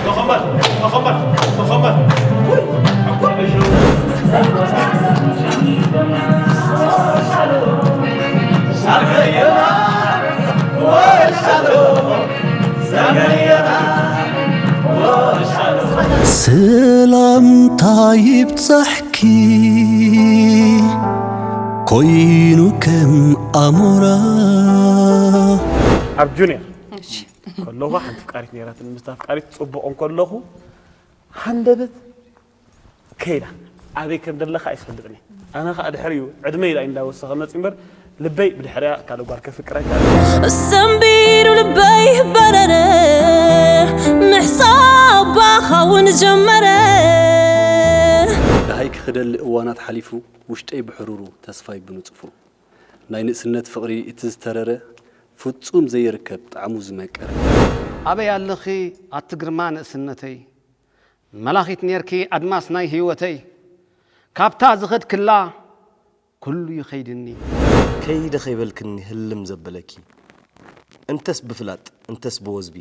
መኸመር፣ መኸመር፣ መኸመር። ሰላምታ ይብጻሕኪ ኮይኑ ከም ኣሞራ። ኣብ ጁኒየር እሺ። ከለኹ ሓንቲ ፍቃሪት ነይራትኒ። ምስታ ፍቃሪት ጽቡቕ እንከለኹ ሃንደበት ከይዳ ኣበይ ከም ዘለኻ ኣይስፈልጥን እየ። ኣነ ኸኣ ድሕሪኡ ዕድመይ ኢላ እንዳወሰኸ መጺ እምበር ልበይ ብድሕሪያ ካልእ ጓል ከፍቅር ኣይከኣልን። ሰንቢዱ ልበይ በረረ፣ ምሕሳብ ባኻ እውን ጀመረ። ደሃይ ክኽደሊ እዋናት ሓሊፉ፣ ውሽጠይ ብሕሩሩ፣ ተስፋይ ብንጹፉ። ናይ ንእስነት ፍቕሪ እቲ ዝተረረ፣ ፍጹም ዘይርከብ ጣዕሙ ዝመቀረ። ኣበይ ኣለኺ ኣቲ ግርማ ንእስነተይ? መላኺት ኔርኪ ኣድማስ ናይ ህይወተይ። ካብታ ዝኸድክላ ኩሉ ይኸይድኒ። ከይደ ከይበልክኒ ህልም ዘበለኪ። እንተስ ብፍላጥ እንተስ ብወዝቢ።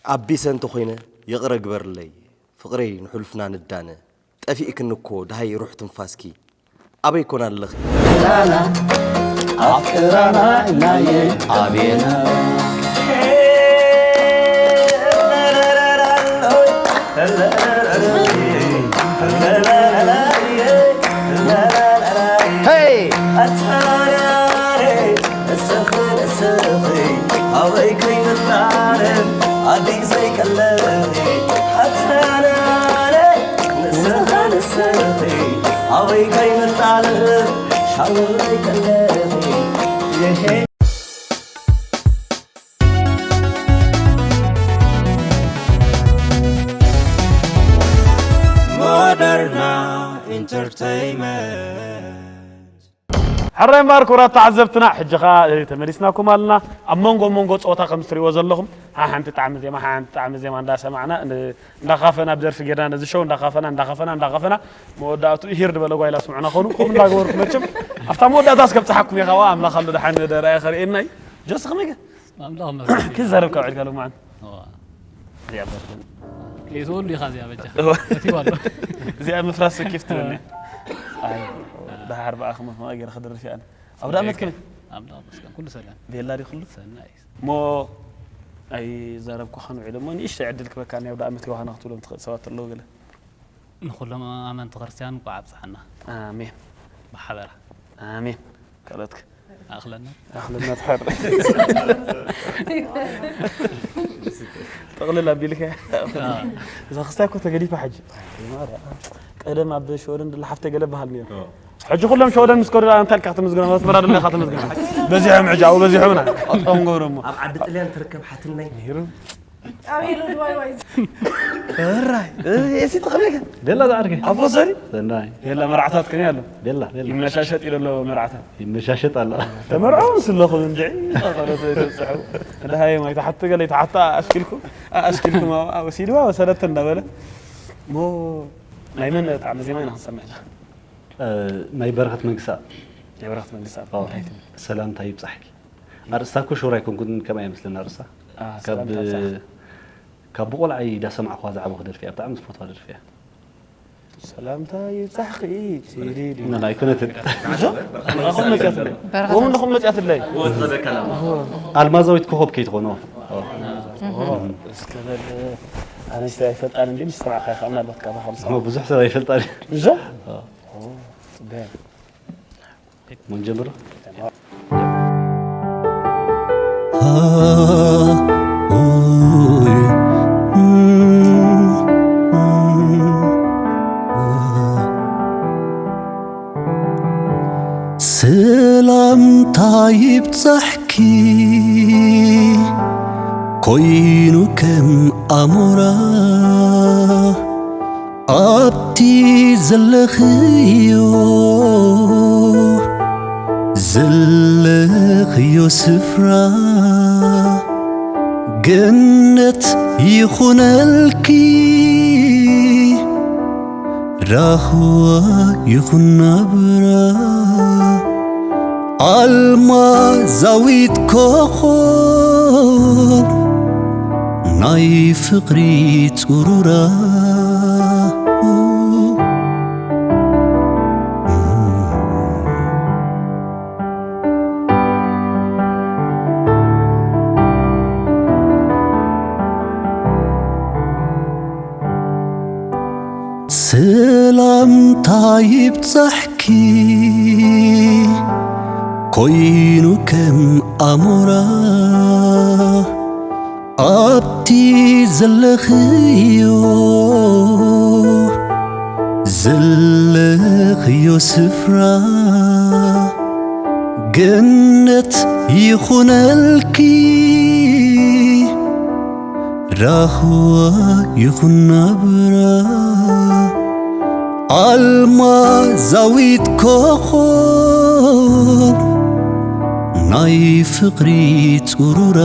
ኣቢሰ እንተኾይነ ይቕረ ግበርለይ። ፍቕረይ ንሕሉፍና ንዳነ። ጠፊእክኒ እኮ ደሃይ ሩሕ ትንፋስኪ። ኣበይ ኮን ኣለኺ? ጥራና ኣፍቅራና እናየ ኣቤና። ሄይ! ኣበይ ከይምጣረ ኣዲ ዘይቀለኺ ኣታናረ ንስኻ ንስኺ ኣበይ ከይምጣልፍ ሻውረይ ከለኺ የሄ። ሞደርና ኢንተርተይመንት። ሕራይ እምበኣር ክቡራት ተዓዘብትና፣ ሕጂ ኸኣ ተመሊስናኩም ኣለና። ኣብ መንጎ መንጎ ጸወታ ከም እትርእይዎ ዘለኹም፣ ሓንቲ ጣዕሚ ዜማ፣ ሓንቲ ጣዕሚ ዜማ እንዳሰማዕና፣ ን-፣ እንዳኻፈና ብደርፊ ጌርና ነዚ ሾው እንዳኻፈና፣ እንዳኻፈና፣ እንዳኻፈና፣ መወዳእትኡ ሂር ዝበለ ጓይላ ስምዑና ኾኑ። ከምኡ እንዳገበርኩ መቸም ኣብታ መወዳእታ እስከ ብጽሓኩም እየ። ካብኣ ኣምላኽ ኣሎ ደሓን ደራያ ከርእየና እዩ። ጆሲ ከመይ ገ? ኣምላኽ ይመስገን። ክዛረብ ካብ ዕድጋ ሎማዓንቲ። እዋ። እዚኣ በርትዕ። ከይትወሉ ኢኻ እዚኣ በጃኻ። እዋ። መቲዋ ኣሎ። እዚኣ ምፍራስ ሰኪፍ ትብለኒ። ኣይ፣ ደሓር ብኣኻ መፍማቕ ገይረ ክድርፍ እየ ኣነ። ኣብ ዳመት ከመይ? ኣምላኽ ይመስገን። ኩሉ ሰላም። ቤላ ድዩ ኩሉ? ሰናይ። እሞ ኣይዛረብኩኻን ውዒለ እሞ ንእሽተይ ዕድል ክበካ ናይ ኣብ ዳመት ዮሃና ክትብሎም ትኽእል ሰባት ኣለዉ ገለ? ንኹሎም ኣመንቲ ክርስትያን እንቋዕ ኣብጽሓና። ኣሜን። ብሓበራ። ኣሜን። ካልኦትክ? ኣኽለና። ኣኽለና ትሓር። ጠቕልል ኣቢልካ። ኣዎ። እዛ ክስታይ እኮ ተገዲፋ ሕጂ። ማርያ። ቀደም ኣብ ሽወደን ድላ ሓፍተ ገለ በሃል ነይሩ። ኣዎ። ሕጂ ኩሎም ሽወደን ምስ ከዱ እንታይ ኢልካ ክትምዝግኖም? ኣስመራ ድላ ኢኻ ትምዝግኖም። በዚሖም ሕጂ፣ ኣብኡ በዚሖምና። ኣጥቃም ገብሮሞ። ኣብ ዓዲ ጥልያን ትርከብ ሓትነይ። ነይሩ። ኣብ ሄሎ ድዋይ ዋይ። እራይ፣ እ፣ እሲ ተኸለከ? ቤላ ዝዓርከ? ኣብ ሮዘሪ? ሰናይ። ቤላ መርዓታት ከመይ ኣሎ? ቤላ፣ ቤላ። ይመሻሸጥ ኢሉ ኣሎ መርዓታት። ይመሻሸጥ ኣሎ። ተመርዖ ምስ ኣለኹም እንድዒ፣ ኣቐረተ ይተብጽሑ። እንዳ ሃየ ማይ ተሓቱ ገለ ይተሓታ ኣሽኪልኩም፣ ኣ-፣ ኣሽኪልኩም ኣብ፣ ኣብ ሲድዋ ወሰደት እንዳበለ። ሞ ናይ መን ጣዕሚ ዜማ ኢና ክንሰምዕ ኣለና? እ፣ ናይ በረኸት መንግስታ። ናይ በረኸት መንግስታ። ኣዎ። እንታይ ትብል? ሰላምታ ይብጻሕኪ። ኣርእስታ እኮ ሹር ኣይኮንኩን፣ ከምኣ ይመስለኒ ኣርእስታ። ኣ፣ ካብ፣ ሰላምታ ይብጻሕ። ካብ ብቆልዓይ እንዳሰማዕኩዋ ዝዓበኹ ደርፊ እያ። ብጣዕሚ ዝፈትዋ ደርፊ እያ። ሰላምታ ይብጻሕኪ፣ ቲዲዲ። ና፣ ኣይኮነትን። ንኹም መጽያትለይ። በረኸት። ወምን ንኹም መጽያትለይ። ኣልማዛዊት ኮኸብ ከይትኾኖ። ኦ፣ እስከ በል፣ ኣነስተ ኣይፈልጣን እንዲ ምስ ሰማዕካ ኢኻ ምናልባት ካብ ኣኻል ሰማዕ። ብዙሕ ሰብ ኣይፈልጣን። እዞ? ኦ። ኦ፣ ጽበያ። ምን ጀምሮ? ሰላምታ ይብጻሕኪ ኮይኑ ከም ኣሞራ ኣብቲ ዘለኽዮ፣ ዘለኽዮ ስፍራ ገነት ይኹነልኪ፣ ራኽዋ ይኹን ናብራ። ኣልማዛዊት ኮኾብ ናይ ፍቕሪ ጽሩራ። ሰላምታ ይብጻሕኪ ኮይኑ ከም ኣሞራ ኣብቲ ዘለኽዮ ዘለኽዮ ስፍራ ገነት ይኹነልኪ። ራኽዋ ይኹን ናብራ ኣልማዛዊት ኮኾብ ናይ ፍቕሪ ጽሩራ።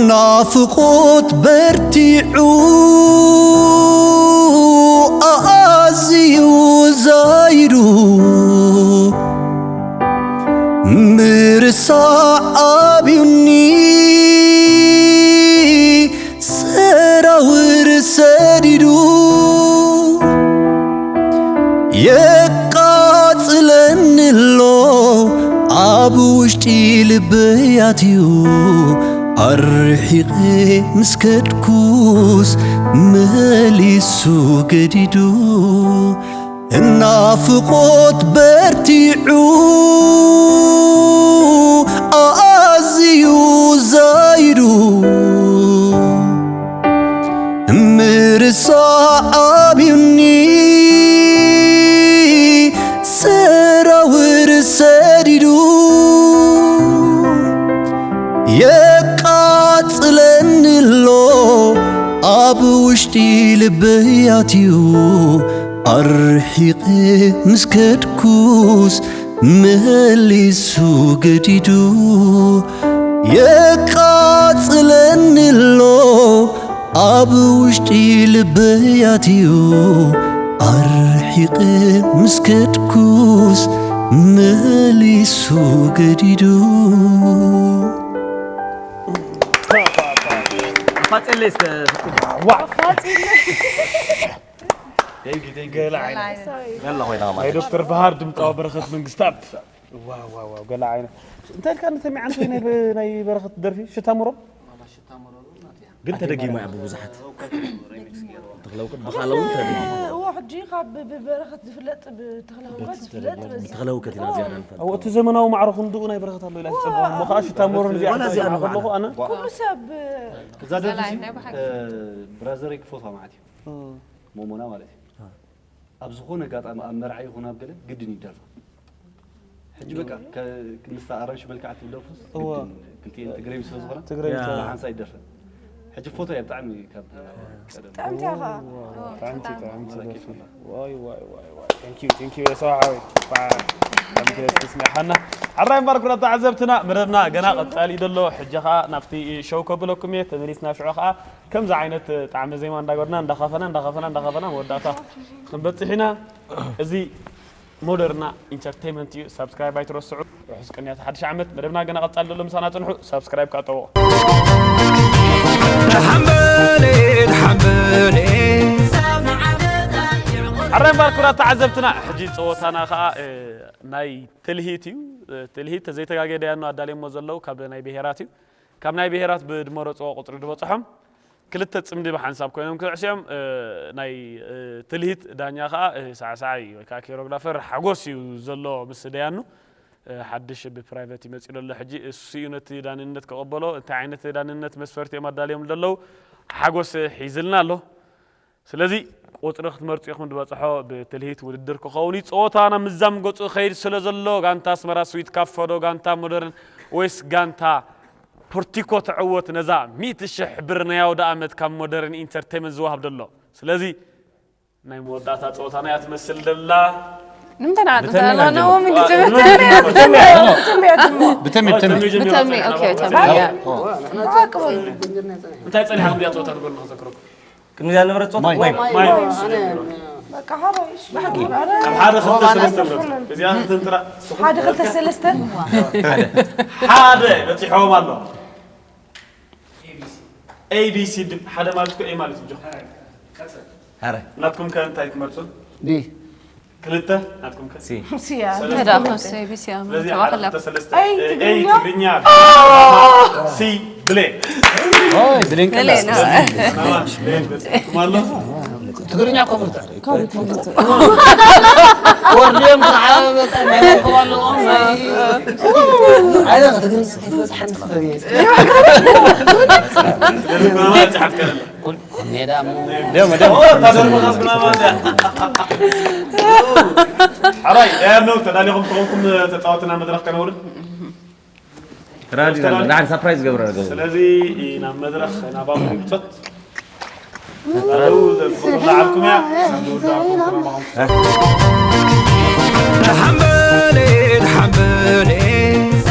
ናፍቖት በርቲዑ ኣዝዩ ዛይዱ ምርሳዕ ኣብዩኒ ሰራውር ሰዲዱ የቃጽለኒ ኣሎ ኣብ ውሽጢ ልበይ ኣትዩ ኣርሒቐ ምስ ከድኩስ መሊሱ ገዲዱ ናፍቖት በርቲዑ ኣዝዩ ዛይዱ ምርሳዕ ኣብዩኒ ሰራውር ሰዲዱ የቃጽለኒ ኣሎ ኣብ ውሽጢ ልበይ ኣትዩ ኣርሒቐ ምስ ከድኩስ መሊሱ ገዲዱ የቃጽለኒ ኣሎ ኣብ ውሽጢ ልበይ ኣትዩ ኣርሒቐ ምስ ከድኩስ መሊሱ ገዲዱ። ፋጺለይ እስከ ገለ ዓይነት ናይ ዶክተር ባህር ድምፃዊ በረኸት መንግስታብ ዋው ዋው ዋው ገለ ዓይነት እንታይ ኢልካ ንሰሚዓ እንተ ናይ በ- ናይ በረኸት ደርፊ ሽታ ምሮም ግን ተደጊማ እያ ብብዙሓት ተኽለውቅት ብኻልእ እውን ተደጊማ እዎ ሕጂ ካብ ብበረኸት ዝፍለጥ ብተኽለውቀት ዝፍለጥ በዚ ተኽለውቀት ኢና ዝያዳ ንፈልጥ ኣብኡ እቲ ዘመናዊ ማዕረ ክንድኡ ናይ በረኸት ኣሎ ኢላ ትፅብዖ እሞ ከዓ ሽታ ምሮም እዚኣ ዋላ እዚኣ ክሰምዓ ከለኹ ኣነ ኩሉ ሰብ እዛ ደርፊ እዚ ብራዘረይ ክፈትዋ ማለት እዩ ሞሞና ማለት እዩ ኣብ ዝኾነ ኣጋጣሚ ኣብ መርዓ ይኹን ኣብ ገለ ግድን ይደርፋ ሕጂ በቃ ከ- ምስታ ኣራንሽ መልክዓ ትደርፉስ ግድን ክልቲኤን ትግረቢ ስለ ዝኾና ትግረቢ ብሓንሳ ይደርፈን ሕጂ ፎቶ እያ ብጣዕሚ ካብ ቀደም ጥዕምቲ ኢኻ ጥዕምቲ ጥዕምቲ ደርፊ ዋይ ዋይ ዋይ ዋይ thank you thank you የሰው ሓወይ ብጣዕሚ ክለት ትስሚዕኻና ሓራይ እምበር ኩራት ተዓዘብትና መደብና ገና ቀጻሊ እዩ ዘሎ ሕጂ ኸዓ ናብቲ ሾው ከብለኩም እየ ተመሊስና ሽዑ ኸዓ ከምዚ ዓይነት ጣዕመ ዜማ እንዳገበርና እንዳኸፈና እንዳኸፈና እንዳኸፈና መወዳእታ ክንበጽሕ ኢና እዚ ሞደርና ኢንተርቴይመንት እዩ ሳብስክራይብ ኣይትረስዑ ርሑስ ቅንያት ሓድሽ ዓመት መደብና ገና ቀጻሊ ዘሎ ምሳና ጽንሑ ሳብስክራይብ ከዓ ጠውቑ ኣረ እምበር ክቡራት ተዓዘብትና ሕጂ ፀወታና ከዓ ናይ ትልሂት እዩ ትልሂት ተዘይተጋገ ደያኑ ኣዳልየሞ ዘለዉ ካብ ናይ ብሄራት እዩ ካብ ናይ ብሄራት ብድመረፅዎ ቁፅሪ ዝበፅሖም ክልተ ፅምዲ ብሓንሳብ ኮይኖም ክዕስዮም ናይ ትልሂት ዳኛ ከዓ ሳዕሳዓይ ወይ ከዓ ኬሮግራፈር ሓጎስ እዩ ዘሎ ምስ ደያኑ ሓድሽ ብፕራይቨት ይመፅእ ዘሎ ሕጂ እሱ እዩ ነቲ ዳንነት ክቐበሎ እንታይ ዓይነት ዳንነት መስፈርቲ እዮም ኣዳልዮም ዘለዉ ሓጎስ ሒዝልና ኣሎ ስለዚ ቁፅሪ ክትመርፁ ኢኹም ዝበፅሖ ብትልሂት ውድድር ክኸውን እዩ ፀወታ ናብ ምዛም ገፁ ከይድ ስለ ዘሎ ጋንታ ኣስመራ ስዊት ካፈዶ ጋንታ ሞደርን ወይስ ጋንታ ፖርቲኮ ትዕወት ነዛ ሚእቲ ሽሕ ብር ናይ ኣውደ ኣመት ካብ ሞደርን ኢንተርቴመንት ዝወሃብ ዘሎ ስለዚ ናይ መወዳእታ ፀወታና እያ ትመስል ደላ ንምንታይ ንዓጥንታ ብተሜ ኣለና ናጀምር። ዎም እንጂ ብተሜ ጀመርና ጀምር። ጀመርና ጀመርና ብተሜ ብተሜ ተሜ ጀሚሩ ብተሜ ጸኒሓ ኦኬ ማለት ተሜ እዩ። ያ ኦ። እንታይ ጸኒሓ ክምዲያ ጸወታ ንገር ንኸዘክረኩም ቅድሚ እዚኣ ነበረት ጾታ ማይ። ማይ ማይ ኣነ በቃ ሃባይሽ ኣብ ሓደ ክልተ ሰለስተ ምረጽ እዚኣ ትንጥራ ሓደ ክልተ ሰለስተ ሓደ በፂሕዎም ኣሎ ኤቢሲዲ ሓደ ማለት እኮ ኤ ማለት እዩ ጆ ኧረ ናትኩም ከ እንታይ ትመርፁ ዲ ክልተ ናትኩም ከ ሲ ሲያ ሰለስተ ተዳኸ ሰይቢስ ያ ስለዚህ ተባኸላ ሓደ ክልተ ሰለስተ ኤይ ኤ ትግርኛ? ትግርኛ ሲ ብሌ ኦይ ብሌን ብሌን ቀላል ነው። ማለት ብሌ በፂሕኩም ኣሎ ትግርኛ እኮ ምርጥ ካብ ትምህርቲ ወርድዮም ዝሓበበ ናይ ከዋለኦም ናይ ኣይዛ ትግርኛ ክትበፅሓ ንስፈብየ ስለዚህ ብናማ ጸሓፍ ከለና ደሞ ደሞ ሓራይ ያር ነው ተዳሊኹም ተኾንኩም ተጻወትና መድረኽ ከነውርድ ራዲ ራዲ ላዕሊ ሳፕራይዝ ገብረ ገለ ስለዚ ናብ መድረኽ ናባኹም ይብጸት ላዓልኩም እያ ሓምበሌት ሓምበሌት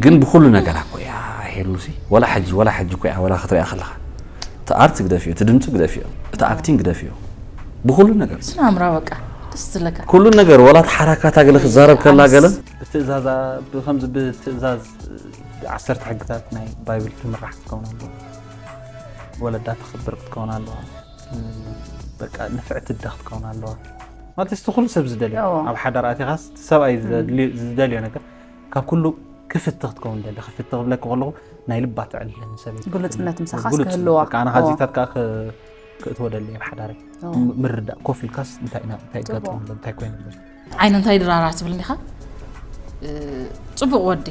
ግን ብኩሉ ነገር ኣኮ እያ ሄሉሲ ወላ ሕጂ ወላ ሕጂ እኮ እያ ወላ ክትሪኣ ከለኻ እቲ ኣርት ግደፍዮ እቲ ድምፂ ግደፍዮ እቲ ኣክቲንግ ግደፍዮ ብኩሉ ነገር ስናምራ በቃ ደስ ዝለካ ኩሉ ነገር ወላ ተሓራካታ ገለ ክዛረብ ከላ ገለ ብትእዛዛ ብከምዚ ብትእዛዝ ዓሰርተ ሕግታት ናይ ባይብል ትምራሕ ክትከውን ኣለዋ ወለዳ ተኽብር ክትከውን ኣለዋ በቃ ንፍዕቲ ኣደ ክትከውን ኣለዋ ማለት እቲ ኩሉ ሰብ ዝደልዮ ኣብ ሓዳር ኣቲኻስ ሰብኣይ ዝደልዮ ነገር ካብ ኩሉ ክፍቲ ክትከውን ደሊ ክፍቲ ክብለኪ ከለኹ ናይ ልባ ተዕልለኒ ሰበይቲ ግሉጽነት ምሳኻስ ግሉጽ ክህልዋ። በቃ ኣነ ኻዚታት ከዓ ክእትወ ደሊ ኣብ ሓዳረይ ምርዳእ ኮፍ ኢልካስ እንታይ ኢና እንታይ ገጥሞ ኣሎ እንታይ ኮይኑ ኣሎ ዓይኑ እንታይ ድራራ ትብል እንዲኻ? እ፣ ጽቡቕ ወዲ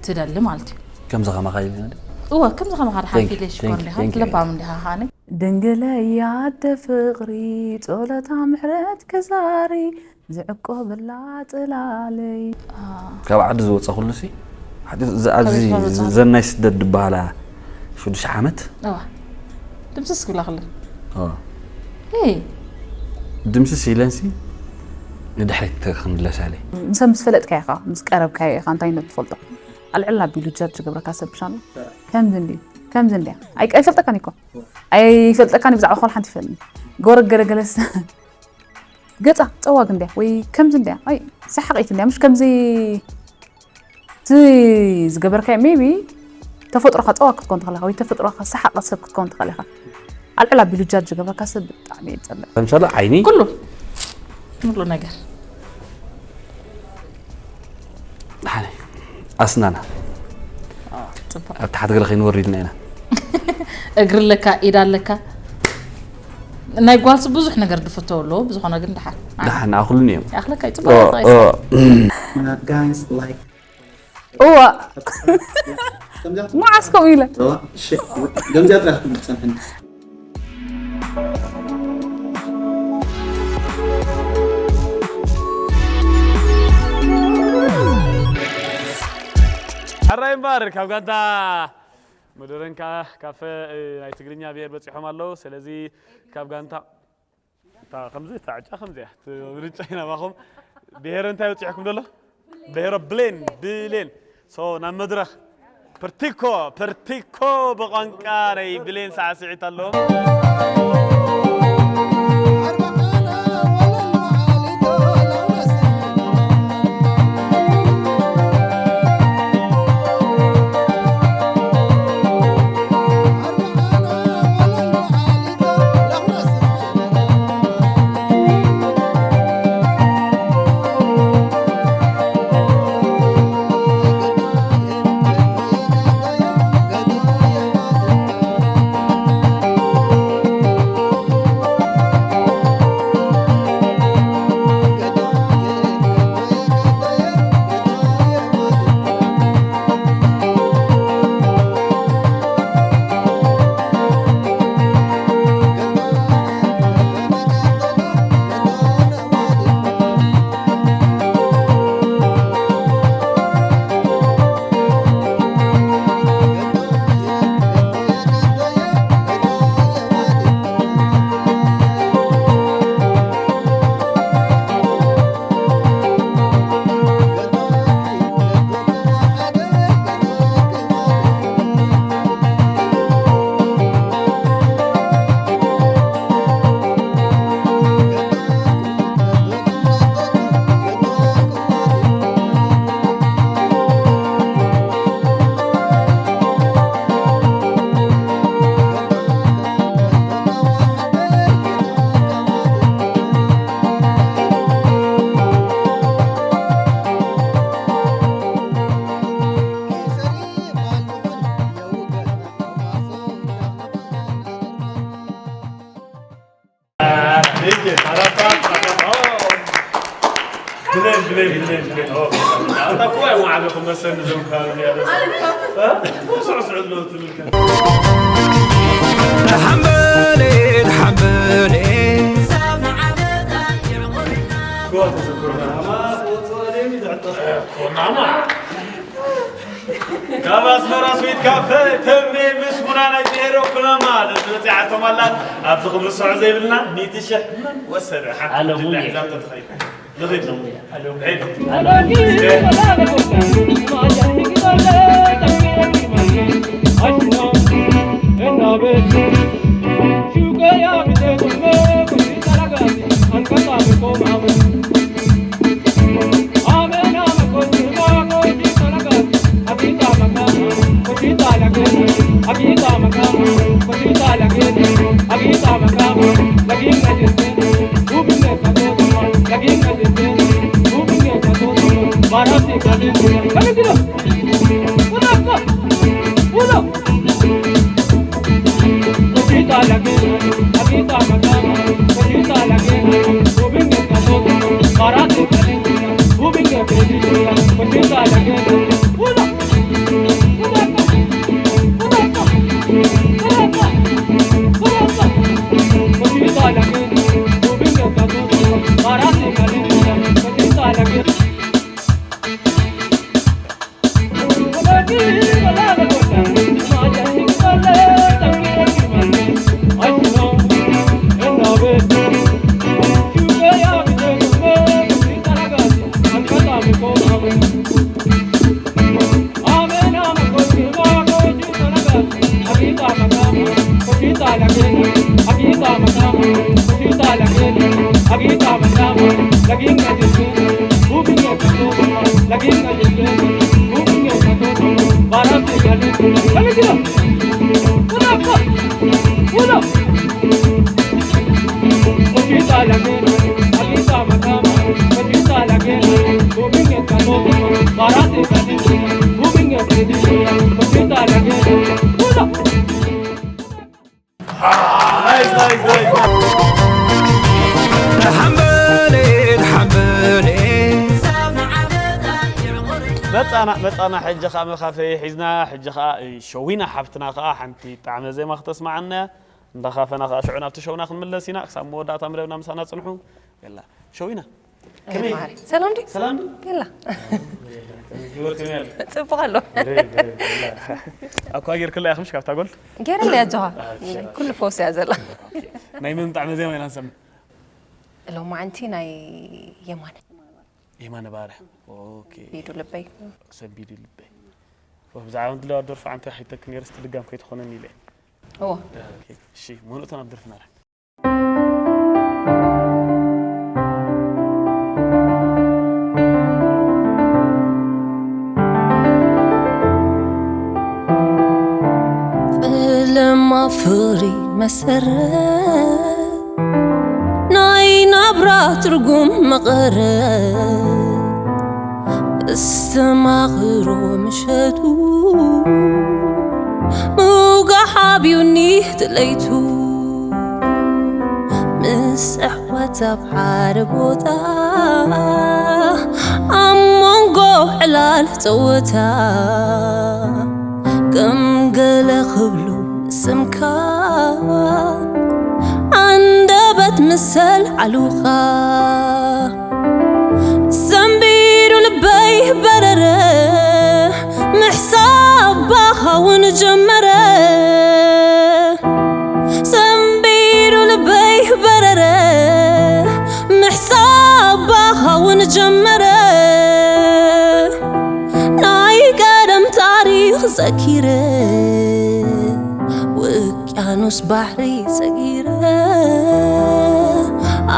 ትደሊ ማለት እዩ። ከምዚ ከማኻ ኢልና ዶ? እወ፣ ከምዚ ከማኻ ድሓን ፊለ ሽኮር እንዲኻ፣ ለባም እንዲኻ ከዓኒ። ድንግለይ ኣደ ፍቕሪ፣ ጸሎታ ምሕረት ክዛሪ፣ ዝዕቆብላ ጽላለይ። ካብ ዓዲ ዝወጸ ኩሉ ሲ፣ ሓጢ-፣ እዚ ኣብዚ ከመይ ዝወጸ? ዘናይ ስደት ዝበሃላ ሽዱሽተ ዓመት። እዋ። ድምስስ ክብላ ከለና። እዋ። እይ። ድምስስ ኢለን ሲ፣ ንድሕሪት ክንምለሳለይ። ምስ፣ ምስ ፈለጥካዮ ኢኻ፣ ምስ ቀረብካዮ ኢኻ፣ እንታይ ትፈልጦ? ኣልዕል ኣቢሉ ጃጅ ዝገብረካ ሰብ ብሻሎ። ከምዚ እንድዩ፣ ከምዚ እንድያ። ኣይ-፣ ኣይፈልጠካን እኮ። ኣይፈልጠካን ብዛዕባ ኳል ሓንቲ ይፈልኒ። ጎረግ ገለ ገለስ። ገጻ ጸዋግ እንድያ ወይ ከምዚ እንድያ። ኣይ፣ ሰሓቒት እንድያ። ምሽ ከምዚ እቲ ዝገበርካዮ ሜቢ ተፈጥሮኻ ጸዋግ ክትኮን ትኽእል ኢኻ ወይ ተፈጥሮኻ ሰሓቒ ሰብ ክትኮን ትኽእል ኢኻ። ኣልዕል ኣቢሉ ጃጅ ዝገብረካ ሰብ ብጣዕሚ እየ ዝጸልእ። ለምሳሌ ዓይኒ ኩሉ፣ ኩሉ ነገር። ደሓን። ኣስናና። ኣዎ፣ ጽቡቕ። ኣብ ታሕቲ ገለ ከይንወርድ ኢልና ኢና። እግሪ ኣለካ፣ ኢድ ኣለካ። ናይ ጓልሲ ብዙሕ ነገር ዝፍተው ኣለዎ፣ ብዝኾነ ግን ደሓን። ደሓን፣ ንኣ ኩሉን እዮም። ይኣኽለካ እዩ፣ ጽቡቕ ኦ፣ ይኣኽለካ እዩ። ኦ። Guys, like, እዋ። ከምዚኣ መዓስ ከምኡ ኢለ? እዋ፣ እሺ፣ ከምዚኣ ጥራሕ ክትብል ትጸንሕኒ። ሕራይ እምበር ካብ ጋንታ መደረንካ ካፈ፣ እ፣ ናይ ትግርኛ ብሄር በጺሖም ኣለዉ። ስለዚ ካብ ጋንታ እታ ከምዚ፣ እታ ዕጫ ከምዚኣ፣ እቲ ምርጫ ኢና ባኹም። ብሄር እንታይ በጺሕኩም ደሎ? ብሄረ ብሌን፣ ብሌን። ሶ፣ ናብ መድረኽ። ፕርቲኮ፣ ፕርቲኮ ብቋንቋ ናይ ብሌን ሳዕስዒት ኣለዎም። ብሌን፣ ብሌን፣ ብሌን፣ ብሌን። ኦ፣ ኣታ እኮ ኣይወዓለኹም መሰል ንዞም ከባቢ ያለ። እ? ስዕስዕ ኣሎ ትብል ከ። ሓምበሌ፣ ሓምበሌ። ክዋ ተዘክሩና። ኮናማ። ካብ ኣስመራ ስዊት ካፈ ተሜ ምስ ቡና ናይ ብሄረ ኩናማ ለዝመፅኣቶም ኣላት ኣብዚ ክንርስዖ ዘይብልና ሚእቲ ሽሕ መን ወሰደ? ሓንቲ ኣነ ጉዳይ ሙሉእ። ሒዛቶ ትኸይድ። ንኺድ። ኣነ ሙሉእ። ሒድ። ኣነ ሙሉእ። ሓምበሌ ሓምበሌ መጻና መጻና። ሕጂ ኸኣ መኻፈይ ሒዝና፣ ሕጂ ኸኣ ሸዊና ሓፍትና ኸኣ ሓንቲ ጣዕመ ዜማ ክተስማዓና እያ። እንዳኻፈና ኸኣ ሽዑ ናብቲ ሸውና ክንምለስ ኢና። ክሳብ መወዳእታ መደብና ምሳና ጽንሑ። የላ ሸዊና ከመይ? ማሪ። ሰላም ድዩ? ሰላም ድዩ? የላ። ህይወት ከመይ ኣሎ? ጽቡቕ ኣሎ። ኣኳ ጌርክላ ኢኽምሽ ካብታ ጎል? ገይረለይ ኣጆኻ። ኣጆኻ። ኩሉ ፖስት እያ ዘላ። ኦኬ። ናይ መን ጣዕመ ዜማ ኢና ንሰምዕ? ሎማዓንቲ ናይ የማነ። የማነ ባርያ። ኦኬ። ሰንቢዱ ልበይ። ሰንቢዱ ልበይ። ወ፣ ብዛዕባ ምድላው ደርፊ ዓንተ ሓይተክ ነይርስ ትድጋም ከይትኾነኒ ኢለ። እዎ። ኦኬ። እሺ፣ መን እቶም ኣብ ደርፊ ናራ? ፍልማ ፍሪ መሰረት ናይ ናብራ ትርጉም መቐረት እስተማቕሮ ምሸቱ ምውጋሕ ኣብዩኒ ትለይቱ ምስ ኣሕዋት ኣብ ሓደ ቦታ ኣብ መንጎ ዕላል ጸወታ ከም ገለ ክብሉ ስምካ ኣንደበት ምሰል ዓሉኻ ሰንቢሩ ልበይ በረረ ምሕሳብ ባኻ እውን ጀመረ ሰንቢሩ ልበይ በረረ ምሕሳብ ባኻ እውን ጀመረ ናይ ቀደም ታሪኽ ዘኪረ ውቅያኖስ ባሕሪ ሰጊረ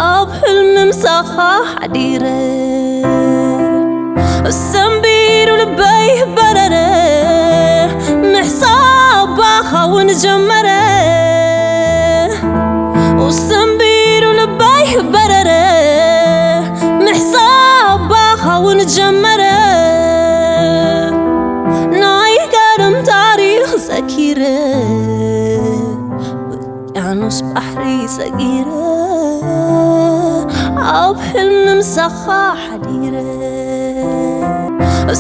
ኣብ ሕልሚ ምሳኻ ሓዲረ ሰንቢሩ ልበይ በረረ ምሕሳብ ባኻ እውን ጀመረ ሰንቢሩ ልበይ በረረ ምሕሳብ ባኻ እውን ጀመረ ናይ ቀደም ታሪኽ ዘኪረ ውቅያኖስ ባሕሪ ሰጊረ ኣብ ሕልሚ ምሳኻ ሓዲረ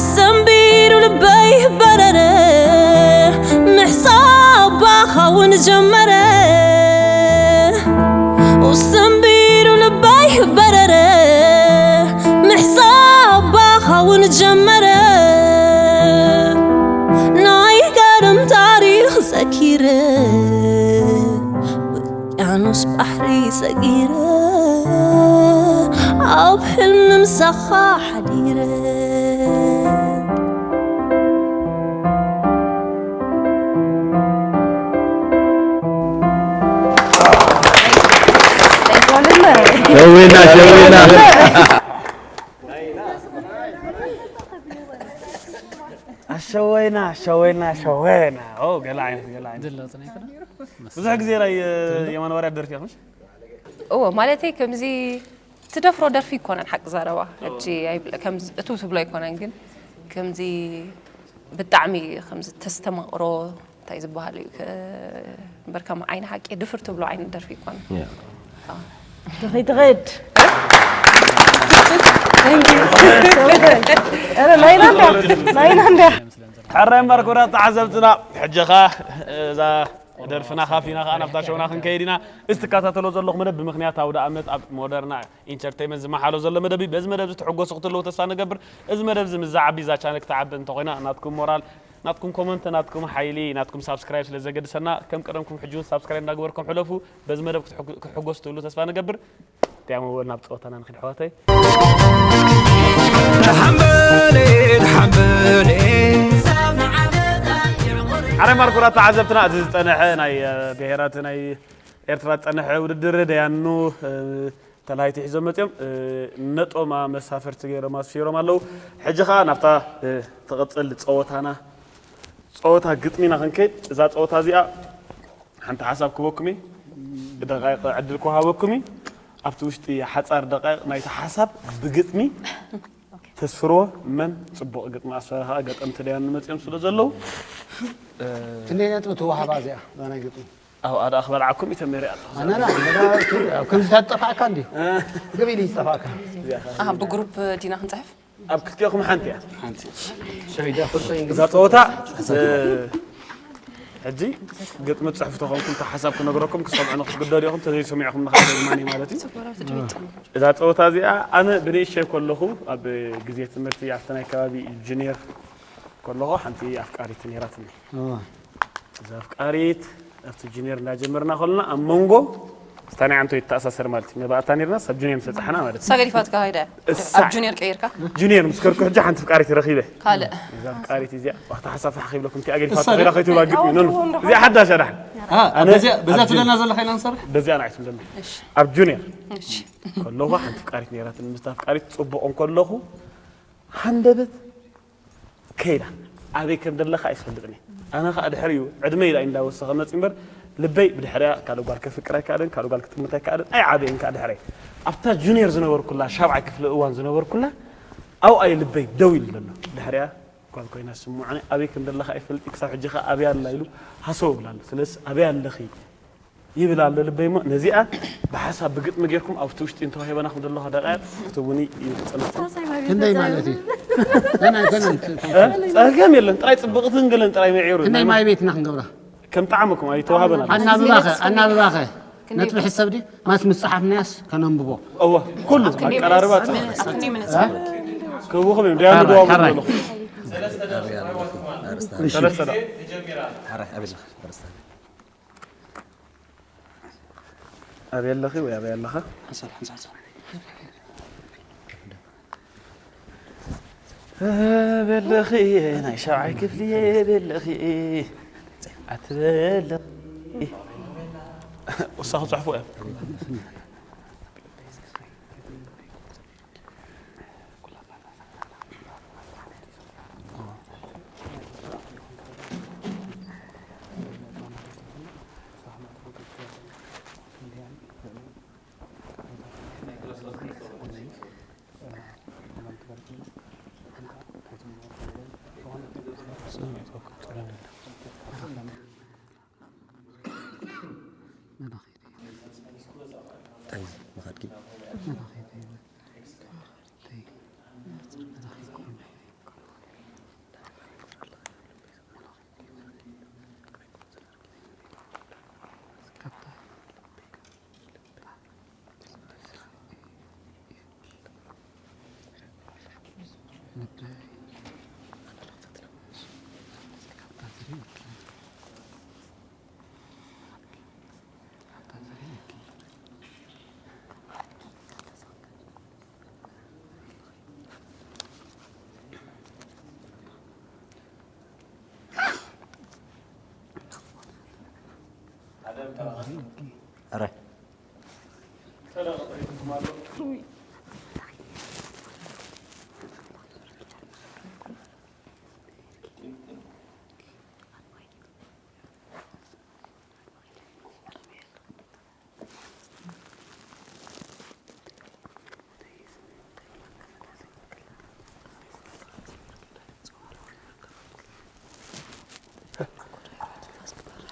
ሰንቢሩ ልበይ በረረ ምሕሳብ ባኻ እውን ጀመረ ሰንቢሩ ልበይ በረረ ምሕሳብ ባኻ እውን ጀመረ ናይ ቀደም ታሪኽ ዘኪረ ውቅያኖስ ባሕሪ ሰጊረ ኣብ ሕልሚ ምሳኻ ሓዲረ ሸዊና ሸዊና ኣሸወይና ኣሸወይና ኣሸወይና ኦ ገለ ዓይነት ገለ ዓይነት ድላውጥና ይኮነ ብዙሕ ግዜ ናይ የማነ ባርያ ደርፊ ኢኹምሽ እዎ ማለተይ ከምዚ ትደፍሮ ደርፊ ይኮነን ሓቂ ዘረባ ሕጂ ኣይብለ- ከምዚ እቱ ትብሎ ኣይኮነን ግን ከምዚ ብጣዕሚ ከምዚ ተስተማቕሮ እንታይ ዝበሃል እዩ ከ- እምበር ከም ዓይኒ ሓቂ ድፍር ትብሎ ዓይነት ደርፊ ይኮነን ያ። ትኸይድ ትኸይድ ናይና እንዳ ናይና እንዳ ሕራይ ማርኮራ ተዓዘብትና፣ ሕጂ ኸኣ እዛ ደርፍና ካፊና ኸኣ ናብታ ሸውና ክንከይድ ኢና። እዚ ትከታተሎ ዘለኹ መደብ ብምኽንያት ኣውደ ኣመት ኣብ ሞደርና ኢንተርቴይመንት ዝመሓሎ ዘሎ መደብ እዩ። በዚ መደብ እዚ ትሕጎሱ ክትህልዉ ተስፋ ንገብር። እዚ መደብ እዚ ምስ ዝዓቢ እዛ ቻነል ክትዓቢ እንተኾይና ናትኩም ሞራል፣ ናትኩም ኮመንት፣ ናትኩም ሓይሊ፣ ናትኩም ሳብስክራይብ ስለ ዘገድሰና ከም ቀደምኩም ሕጂ እውን ሳብስክራይብ እንዳገበርኩም ሕለፉ። በዚ መደብ ክትሕጉ- ክትሕጎሱ ትህልዉ ተስፋ ንገብር። ዲያሞ በል ናብ ጸወታና ንኽድ ኣሕዋተይ። ሓምበሌ ሓምበሌ ኣረ ማርኮራ ተዓዘብትና፣ እዚ ዝጸንሐ ናይ ብሄራት ናይ ኤርትራ ዝጸንሐ ውድድር ደያኑ ተላሃይቲ ሒዞም መጺኦም ነጦማ መሳፈርቲ ገይሮም ኣስፊሮም ኣለዉ። ሕጂ ኸኣ ናብታ ትቕጽል ጸወታና፣ ጸወታ ግጥሚና ክንከይድ። እዛ ጸወታ እዚኣ ሓንቲ ሓሳብ ክበኩም እዩ። ደቃይቕ ዕድል ክወሃበኩም እዩ። ኣብቲ ውሽጢ ሓጻር ደቃይቕ ናይቲ ሓሳብ ብግጥሚ ተስፍርዎ። መን ጽቡቕ ግጥሚ ኣስፈረ ኸኣ ገጠምቲ ደያኑ መጺኦም ስለ ዘለዉ ክንደይ ነጥቢ ትወሃባ እዚኣ እዛ ናይ ግጥሚ? ኣብኣ ደኣ ክበልዓኩም እዩ ተመሪያ ኣለኹ። ኣነ ላ ከምዚ ታጠፋእካ እንዲ ገቢል ይጠፋእካ። ብግሩፕ ዲና ክንጽሕፍ ኣብ ክልቲኦኹም ሓንቲ እያ። እዛ ፀወታ ሕጂ ግጥሚ ትፅሕፉ ተኾንኩም እታ ሓሳብ ክነግረኩም ክሰምዑ ንክትግደዱ ኢኹም። ተዘይሰሚዕኹም ንካደግማኒ ማለት እዩ። እዛ ፀወታ እዚኣ ኣነ ብንእሸይ ከለኹ ኣብ ግዜ ትምህርቲ ኣብቲ ናይ ከባቢ ጁኒየር ከለኹ ሓንቲ ኣፍቃሪት ነይራትኒ። እዛ ኣፍቃሪት ኣብቲ ጁኒየር እንዳጀመርና ከለና ኣብ መንጎ ስታኒ ዓንቶ ይተኣሳሰር ማለት እዩ። መባእታ ነርና ሳብ ጁኒየር ምስ በጻሕና ማለት እዩ። ሳገዲፋትካ ሃይዳ እሳ- ኣብ ጁኒየር ቀይርካ ጁኒየር ምስ ከድኩ ሕጂ ሓንቲ ፍቃሪት ረኺበ። ካልእ እዛ ፍቃሪት እዚኣ ዋታ ሓሳብ ሓኺብለኩም እቲ ኣገዲፋት እሳ ኸይራ ድያ? ከይትብላ ግጥሚ ኖ እዚኣ ሓዳሽ ኣዳሕ ኣ፣ ኣነ በዚኣ በዛ ኣብ ጁን- ትደና ዘለኻ ኢና ንሰርሕ። በዚኣ ንዓይት እንደም እሺ ኣብ ጁኒየር እሺ ከለኹ ሓንቲ ፍቃሪት ነይራት ምስታ ፍቃሪት ጽቡቕ እንከለኹ ሃንደበት ከይዳ ኣበይ ከም ዘለኻ ኣይፈልጥን እየ። ኣነ ኸኣ ድሕሪኡ ዕድመ ኢላ እንዳወሰኸ መጺ እምበር ልበይ ብድሕሪያ ካልእ ጓል ከፍቅር ኣይከኣልን ካልእ ጓል ክጥምት ኣይከኣልን ኣይዓበየን ከኣ ድሕረይ ኣብታ ጁኒየር ዝነበርኩላ ሻብዓይ ክፍሊ እዋን ዝነበርኩላ ኣብኣይ ልበይ ደው ኢሉ ዘሎ ድሕሪያ ጓል ኮይና ስምዓኒ ኣበይ ከም ዘለኻ ኣይፈልጥ ክሳብ ሕጂ ኸኣ ኣበይ ኣላ ኢሉ ሃሰው እብላ ኣሎ ስለስ ኣበይ ኣለኺ ይብል ኣሎ ልበይ እሞ ነዚኣ ብሓሳብ ብግጥሚ ጌርኩም ኣብቲ ውሽጢ እንተዋሂበና ከም ዘለኹ ደቃይቕ ክትብኒ እዩ ክጸንሕኩም። ክንደይ ማለት እዩ? ገና ገና እ? ጸገም የለን ጥራይ ጽብቕትን ገለን ጥራይ መዒሩ ክንደይ ማይ ቤትና ክንገብራ? ከም ጣዕምኩም ኣይተዋህበና። ኣናብባኸ ኣናብባኸ ነጥቢ ሕሰብ ዲ ማስ ምስ ጸሓፍናያስ ከነንብቦ። እወ ኩሉ ኣቀራርባ ጽ- ክብኹም እዮም ዲያኑ ደዋሙ ካራይ። ዘለኹ ሰለስተ ዶ? ኣበይ ኣለኺ ወይ ኣበይ ኣለኻ? ሓንሳብ፣ ሓንሳብ፣ ሓንሳብ። ኣበይ ኣለኺ ናይ ሻብዓይ ክፍሊ ኣበይ ኣለኺ? ኣትበለኺ። ውሳኹ ጽሕፉ እያ።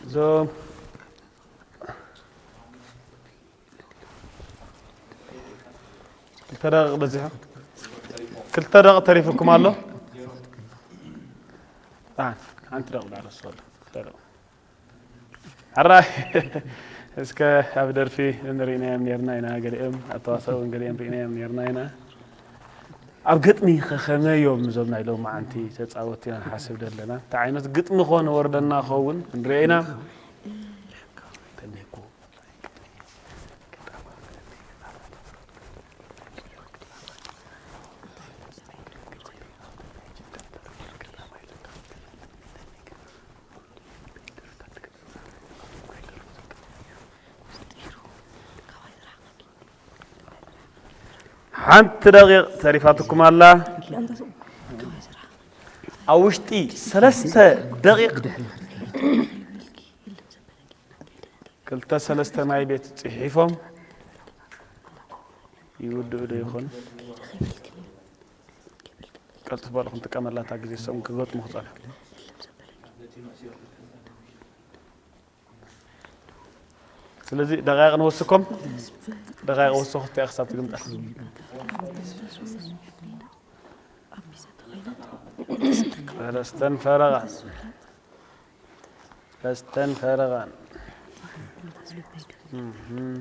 እዞም ክልተ ደቂቕ በዚሑ። ክልተ ደቂቕ ተሪፉኩም ኣሎ። ኣን ሓንቲ ደቂቕ ዳረስ ወላ ክልተ ደቂቕ። ሕራይ እስከ ኣብ ደርፊ ንሪእናዮም ኔርና ኢና፣ ገሊኦም ኣብ ተዋሳእ እውን ገሊኦም ሪእናዮም ኔርና ኢና። ኣብ ግጥሚ ከ ከመይ እዮም እዞም ናይ ሎማዓንቲ ተጻወትቲ ኢና ንሓስብ ዘለና? እንታይ ዓይነት ግጥሚ ኮ ንወርደና ኸውን ክንርኢ ኢና። ሓንቲ ደቂቕ ተሪፋትኩም ኣላ። ኣብ ውሽጢ ሰለስተ ደቂቕ ክልተ ሰለስተ ማይ ቤት ጽሒፎም ይውድኡ ዶ ይኾኑ? ቀልጥፍ በሉ ክንጥቀመላ እታ ግዜ፣ ሰም ክገጥሙ ክጸንሑ። ስለዚ ደቃይቕ ንወስኮም፣ ደቃይቕ ወሰኹ እቲኣ ክሳብ ትግምጠል። ሰለስተን ፈረቓን፣ ሰለስተን ፈረቓን። እህ።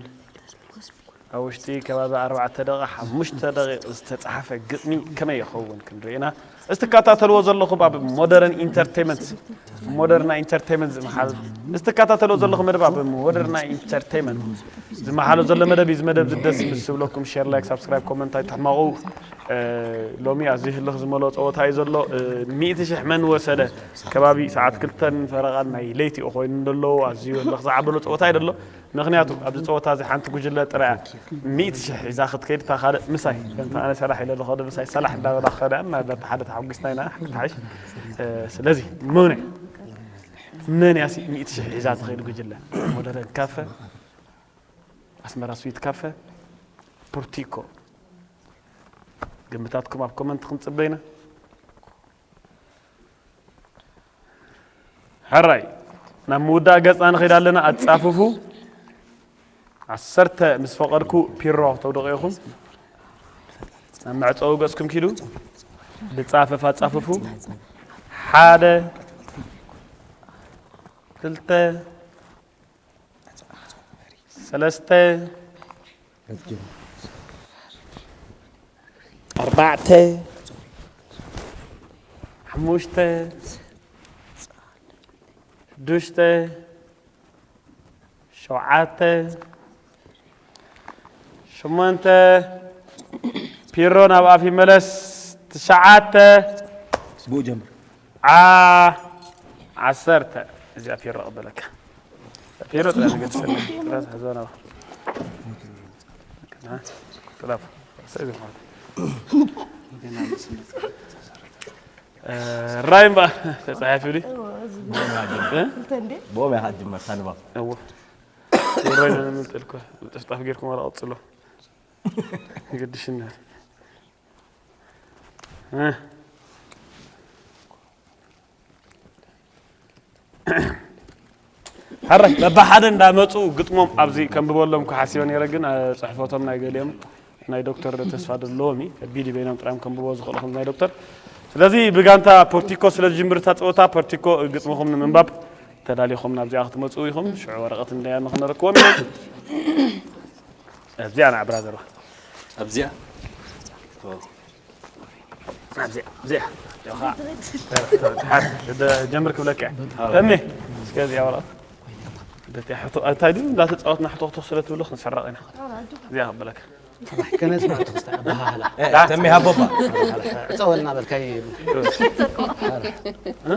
ኣብ ውሽጢ ከባቢ ኣርባዕተ ደቂቕ፣ ሓሙሽተ ደቂቕ ዝተጻሕፈ ግጥሚ ከመይ ይኸውን ክንርኢ ኢና። እዚ ትከታተልዎ ዘለኹም ኣብ ሞደርን ኢንተርቴይመንት፣ ሞደርና ኢንተርቴይመንት ዝመሓል፣ እዚ ትከታተልዎ ዘለኹም መደብ ኣብ ሞደርና ኢንተርቴይመንት ዝመሓሎ ዘሎ መደብ እዩ። እዚ መደብ እዚ ደስ ምስ ዝብለኩም ሼር፣ ላይክ፣ ሳብስክራይብ፣ ኮመንት ኣይትሕመቑ። እ፣ ሎሚ ኣዝዩ ህልኽ ዝመልኦ ጸወታ እዩ ዘሎ። እ፣ ሚእቲ ሽሕ መን ወሰደ? ከባቢ ሰዓት ክልተን ፈረቓን ናይ ለይቲ እዩ ኮይኑ ዘሎ። ኣዝዩ ህልኽ ዝዓበሎ ጸወታ እዩ ዘሎ። ምኽንያቱ ኣብዚ ጸወታ እዚ ሓንቲ ጉጅለ ጥራይ እያ ሚእቲ ሽሕ ሒዛ ክትከይድ፣ እታ ካልእ ምሳይ፣ ከምቲ ኣነ ሰላሕ ኢለ ኣለኹ፣ ወደ ምሳይ ሰላሕ እንዳበላ ክኸዳ፣ እና በታ ሓደ ተሓጒስና ኢና፣ ሓንቲ ተሓይሽ። እ፣ ስለዚ መን እያ? መን እያ ሲ ሚእቲ ሽሕ ሒዛ ትኸይድ ጉጅለ? ሞደረን ካፈ፣ ኣስመራ ስዊት ካፈ፣ ፖርቲኮ። ግምታትኩም ኣብ ኮመንት ክንጽበ ኢና። ሕራይ፣ ናብ ምውዳእ ገጽና ንኸይድ ኣለና። ኣጻፍፉ። ዓሰርተ ምስ ፈቐድኩ ፒሮ ተውደቑ ኢኹም። ናብ መዕጸዊ ገጽኩም ኪዱ። ብጻፈፍ ኣጻፍፉ። ሓደ፣ ክልተ፣ ሰለስተ፣ ኣርባዕተ፣ ሓሙሽተ፣ ሽዱሽተ፣ ሸውዓተ፣ ሸሞንተ፣ ፒሮ ናብ ኣፍ ይመለስ፣ ትሽዓተ፣ ብኡ ጀምር። ዓ-፣ ዓሰርተ። እዚኣ ፒሮ ቀበለካ። ፒሮ ጥራይ ነገር ትሰምዕ። ጥራይ ትሕዞ ናባ። ጥራፍ። ሰዚ ማለት። እ፣ ራይምባ ተጻሒፉ ድዩ? እ? ብኦም ኢኻ ትጅመር፣ ሳንባ። እዎ። ራይና ንምልጥልኩ። ጥፍጣፍ ጌርኩም ዋላ ቀጽሎ። ግድሽና። እ። ሕራይ፣ በብሓደ እንዳመጹ ግጥሞም ኣብዚ ከንብበሎም እኮ ሓሲበ ነይረ፣ ግን፣ እ፣ ጽሕፈቶም ናይ ገሊኦም ናይ ዶክተር ተስፋ ደለዎም እዩ። ከቢድ እዩ፣ በይኖም ጥራዮም ከንብቦ ዝኽእሉ ከም ናይ ዶክተር። ስለዚ ብጋንታ ፖርቲኮ ስለ ዝጅምር እታ ጸወታ፣ ፖርቲኮ ግጥምኹም ንምንባብ ተዳሊኹም ናብዚኣ ክትመጹ ኢኹም። ሽዑ ወረቐት እንዳያ ንኽነረክቦም ኢና። ኣብዚኣ ንዓ ብራዘር። ኣብዚኣ? ኣብዚኣ፣ ኣብዚኣ። ዮኻ። ሓደ፣ ደ-፣ ጀምር ክብለካ እየ። ተሜ፣ እስከ እዚኣ ወረቐት። በቲ ሕቶ-፣ እንታይ ድዩ? እንዳተጻወትና ሕቶኽቶኽ ስለ ትብሉ ክንስረቕ ኢና። እዚኣ ክብለካ። ከነጽናዕ ትኽስታ ኣበሃህላ። እ፣ ተሜ ሃቦባ። ዕጸወልና በልካይ። እ?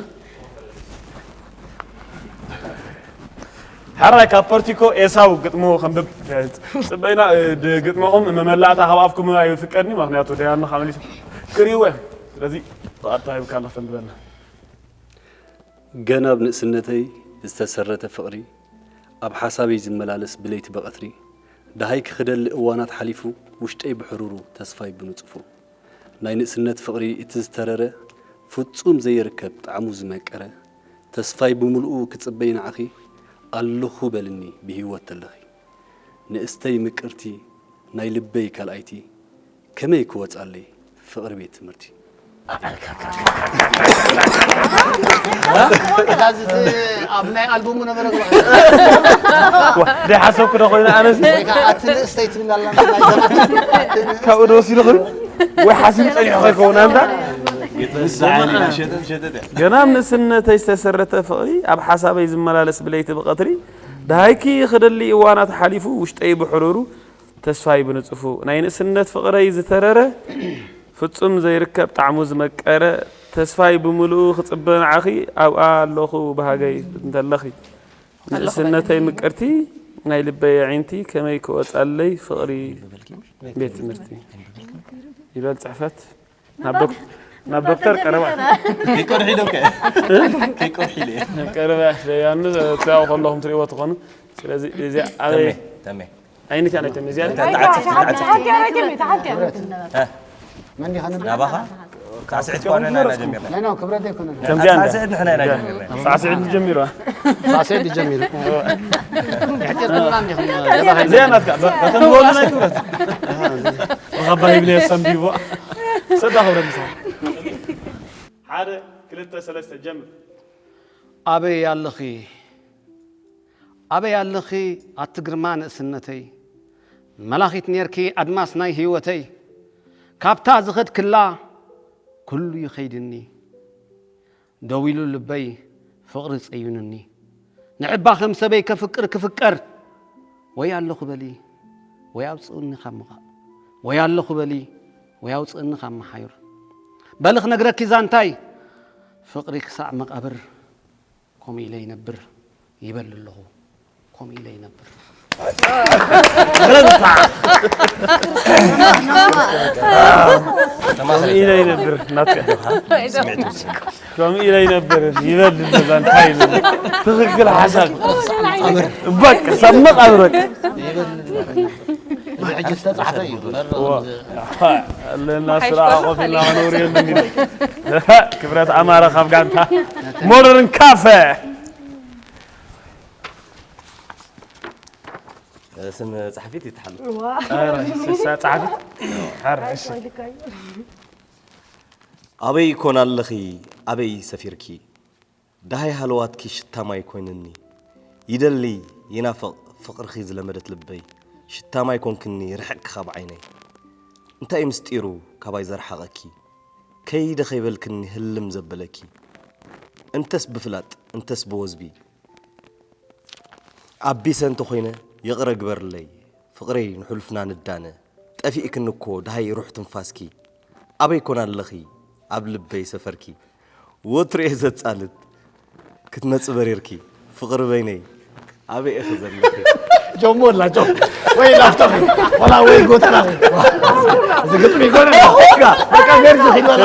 ሕራይ ካብ ፖርቲኮ ኤሳው ግጥሙ ከንብብ ጽበይና፣ እ፣ ድ-፣ ግጥምኹም መመላእታ ካብ ኣፍኩም ኣይፍቀድኒ፣ ምኽንያቱ ደያኑ ካብ መሊሱ ክርእይዎ እዮም። ስለዚ ፍቓድ ተዋሂብካ ኣሎ፣ ተንብበልና። ገና ኣብ ንእስነተይ ዝተሰረተ ፍቕሪ፣ ኣብ ሓሳበይ ዝመላለስ ብለይቲ ብቐትሪ፣ ደሃይ ክኽደሊ እዋናት ሓሊፉ፣ ውሽጠይ ብሕሩሩ፣ ተስፋይ ብንጹፉ። ናይ ንእስነት ፍቕሪ እቲ ዝተረረ፣ ፍጹም ዘይርከብ ጣዕሙ ዝመቀረ፣ ተስፋይ ብምሉኡ ክጽበይ ንዓኺ፣ ኣለኹ በልኒ ብህይወት ተለኺ። ንእስተይ ምቅርቲ ናይ ልበይ ካልኣይቲ፣ ከመይ ክወጻለይ ፍቕሪ ቤት ትምህርቲ? እታ ዝቲ ኣብ ናይ ኣልቡሙ ነበረ ደይ ሓሰብኩ ዶ ኮይኑ ኣነስ ወይ ከዓ ኣቲ ንእስተይ ትብል ኣላ ናይ ዘመን ካብኡ ዶ ወሲዱ ኮይኑ ወይ ሓሲቡ ጸኒሑ ከይከውን ኣንታ ገና ኣብ ንእስነተይ ዝተሰረተ ፍቕሪ ኣብ ሓሳበይ ዝመላለስ ብለይቲ ብቐትሪ ደሃይኪ ክደሊ እዋናት ሓሊፉ ውሽጠይ ብሕሩሩ ተስፋይ ብንጹፉ ናይ ንእስነት ፍቕረይ ዝተረረ ፍጹም ዘይርከብ ጣዕሙ ዝመቀረ ተስፋይ ብምሉኡ ክጽበ ንዓኺ ኣብኣ ኣለኹ ብሃገይ እንተለኺ ንእስነተይ ምቅርቲ ናይ ልበይ ኣዒንቲ ከመይ ክወጻለይ ፍቕሪ ቤት ትምህርቲ ይበል ጽሕፈት ናብ ዶክ- ናብ ዶክተር ቀረባ ከይቆርሒ ዶ ከይቆርሒ ኢለ ቀረባ ያኑ ትያው ከለኹም ትሪእዎ ትኾኑ ስለዚ እዚ ኣበይ ተሜ ኣይነት ያነ ተሜ እዚኣ ተዓጽፍቲ ተዓጽፍቲ መን ዲኻ ንብል ናባኻ ሳዕስዒት ኮነ ኢና ጀሚርና ናይ ነው ክብረት ኣይኮነን ከምዚኣ እንዳ ሳዕስዒት ንሕና ኢና ጀሚርና ሳዕስዒት ጀሚሩ ሳሴ ዲጀሚሩ ይሕጢርኩምና እንዲኹም እዚኣ ናትካ በተምወሉ ናይ ክብረት ብኻባ ሂብለ ሰንቢቦ ሰዳ ክብረት ምሳ ሓደ ክልተ ሰለስተ ጀምር ኣበይ ኣለኺ ኣበይ ኣለኺ ኣቲ ግርማ ንእስነተይ መላኺት ኔርኪ ኣድማስ ናይ ህይወተይ ካብታ ዝኸድክላ ኩሉ ይኸይድኒ ደው ኢሉ ልበይ ፍቕሪ ጸዩንኒ ንዕባ ከም ሰበይ ከፍቅር ክፍቀር ወይ ኣለኹ በሊ ወይ ኣውፅእኒ ካብ ምቓእ ወይ ኣለኹ በሊ ወይ ኣውፅእኒ ካብ መሓዩር በሊ ክነግረኪ ዛንታይ ፍቕሪ ክሳዕ መቓብር ከምኡ ኢለ ይነብር ይበል ኣለኹ ከምኡ ኢለ ይነብር ኢለ ይነብር ናትካ ከምኡ ኢለ ይነብር ይበል ኣለዛ እንታይ ኢሉ ትኽክል ሓሳብ በቃ ሳብ መቓብር በቃ ሕጂ ዝተፃሕፈ እዩ ኣለና ስራ ኮፍ ኢልና ክነውር የለን ክብረት ኣማረ ካብ ጋንታ ሞደርን ካፈ ስም ጸሓፊት ይተሓሉ ጸሓፊ ሓረ እሺ ኣበይ ኮን ኣለኺ ኣበይ ሰፊርኪ ደሃይ ሃለዋትኪ ሽታ ማይ ኮይንኒ ይደሊ ይናፍቕ ፍቕርኺ ዝለመደት ልበይ ሽታ ማይ ኮንክኒ ርሕቕኪ ካብ ዓይነይ እንታይ ምስጢሩ ካባይ ዘርሓቐኪ ከይደ ከይበልክኒ ህልም ዘበለኪ እንተስ ብፍላጥ እንተስ ብወዝቢ ኣቢሰ እንተኾይነ ይቕረ ግበርለይ ፍቕረይ ንሕሉፍና ንዳነ ጠፊእክኒ እኮ ደሃይ ሩሕ ትንፋስኪ ኣበይ ኮን ኣለኺ ኣብ ልበይ ሰፈርኪ ወትሩ እየ ዘጻልት ክትመጺ በሪርኪ ፍቕሪ በይነይ ኣበይ ኢኺ ዘለኺ ጆሞ ላ ጆ ወይ ላፍታ ወላ ወይ ጎተራ ዝግጥም ይኮነ በቃ ሜርዚ ኺድ ወላ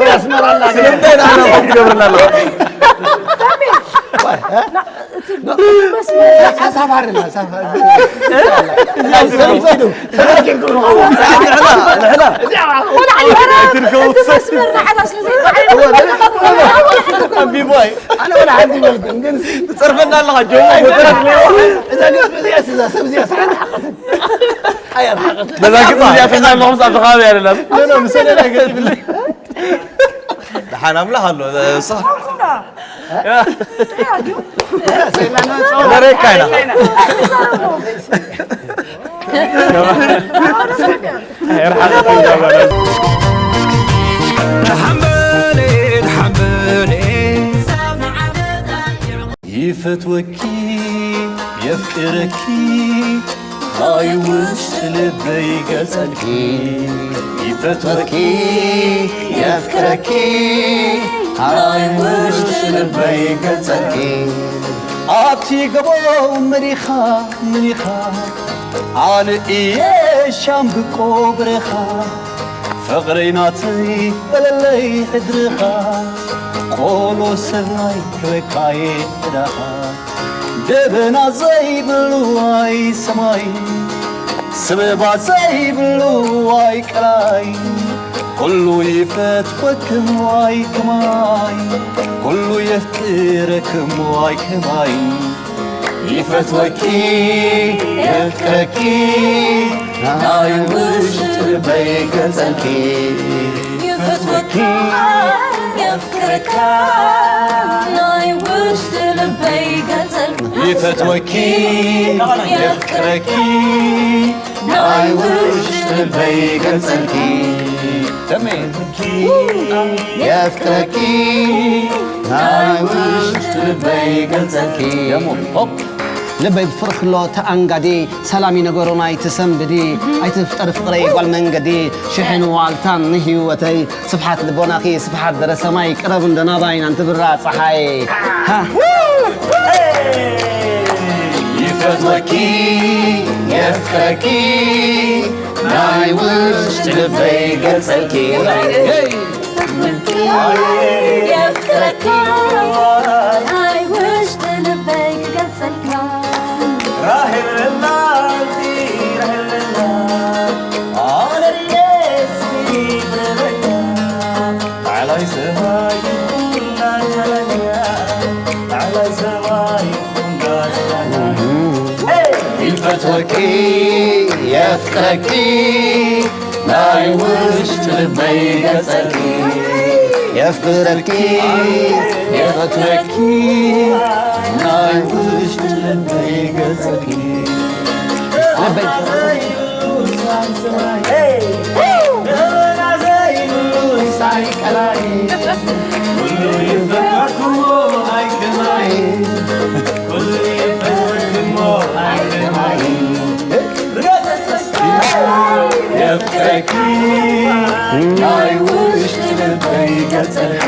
ወይ ኣስመራ ላ ስለምንታይ ንዓና ከምኡ ትገብርና ኣለኻ ሳፋሪ ላ ሳፋሪ ትርከቡ ኣቢቦይ ኣነ ወላ ሓንቲ ይበልኩ ግን ትጸርፈና ኣለኻ ጆሞ እዛ ገጽ እዚኣ እዛ ሰብ እዚኣ ሰዓት ሓቀትን ኣያ ሓቀትን በዛ ግጥም እዚኣ ተዛለኹም ኣብ ከባቢ ኣይደለም ደሓን ኣምላኽ ኣሎ ንስኻ በረካ ኢና ኣይርሓቐትን ጋባና ሓምበሌት ሓምበሌት ይፈትወኪ የፍቅረኪ ናይ ውሽጢ ልበይ ገልጸልኪ ይፈትወኪ የፍቅረኪ ናይ ውሽጢ ልበይ ገልጸልኪ ኣብቲ ገቦ መሪኻ መሪኻ ኣነ እየ ሻምብቆ ብረኻ ፍቕረይ ናተይ በለለይ ሕድርኻ ቆሎ ሰብናይ ክበካየ ዕዳኻ ደበና ዘይብሉ ዋይ ሰማይ ስበባ ዘይብሉ ዋይ ቀላይ ኩሉ ይፈትወክም ዋይ ከማይ ኩሉ የፍቅረክም ዋይ ከማይ ይፈትወኪ የፍቅረኪ ናይ ውሽጢ ልበይ ገልጸልኪ። ይፈትወኪ የፍቅረካ ናይ ውሽጢ ልበይ ገልጸልኪ። ይፈትወኪ የፍቅረኪ ናይ ውሽጢ ልበይ ገልጸልኪ። ደሜ የፍቅረኪ ናይ ውሽጢ ልበይ ገልጸልኪ። ደሞ ሆፕ ልበይ ብፍቕሪ ክሎ ተኣንጋዲ ሰላም ይነገሮና ኣይትሰንብዲ ኣይትፍጠር ፍቕረይ ጓል መንገዲ ሽሕን ዋልታን ንህይወተይ ስፍሓት ልቦናኺ ስፍሓት ደረሰማይ ቅረብ እንደናባይ ናንትብራ ፀሓይ ሃ ይፈትወኪ የፍቅረኪ ናይ ውሽጢ ልበይ ገልጸልኪ የፍቅረካ ናይ ውሽጢ ልበይ ክገልጸልካ ራሄልና ኣንቲ ራሄልና ኣነ ደስ ይበለካ ላዕላይ ሰማይ ይኹን ላዕላይ ሰማይ ይኹን ይፈትወኪ የፍቅረኪ ናይ ውሽጢ ልበይ ገጸኪ የፍቅረኪ የፈትወኪ ናይ ውሽጢ ልበይ ገጸኪ ልበይ የፍቅረኪ ናይ ውሽጢ ልበይ ገጸኪ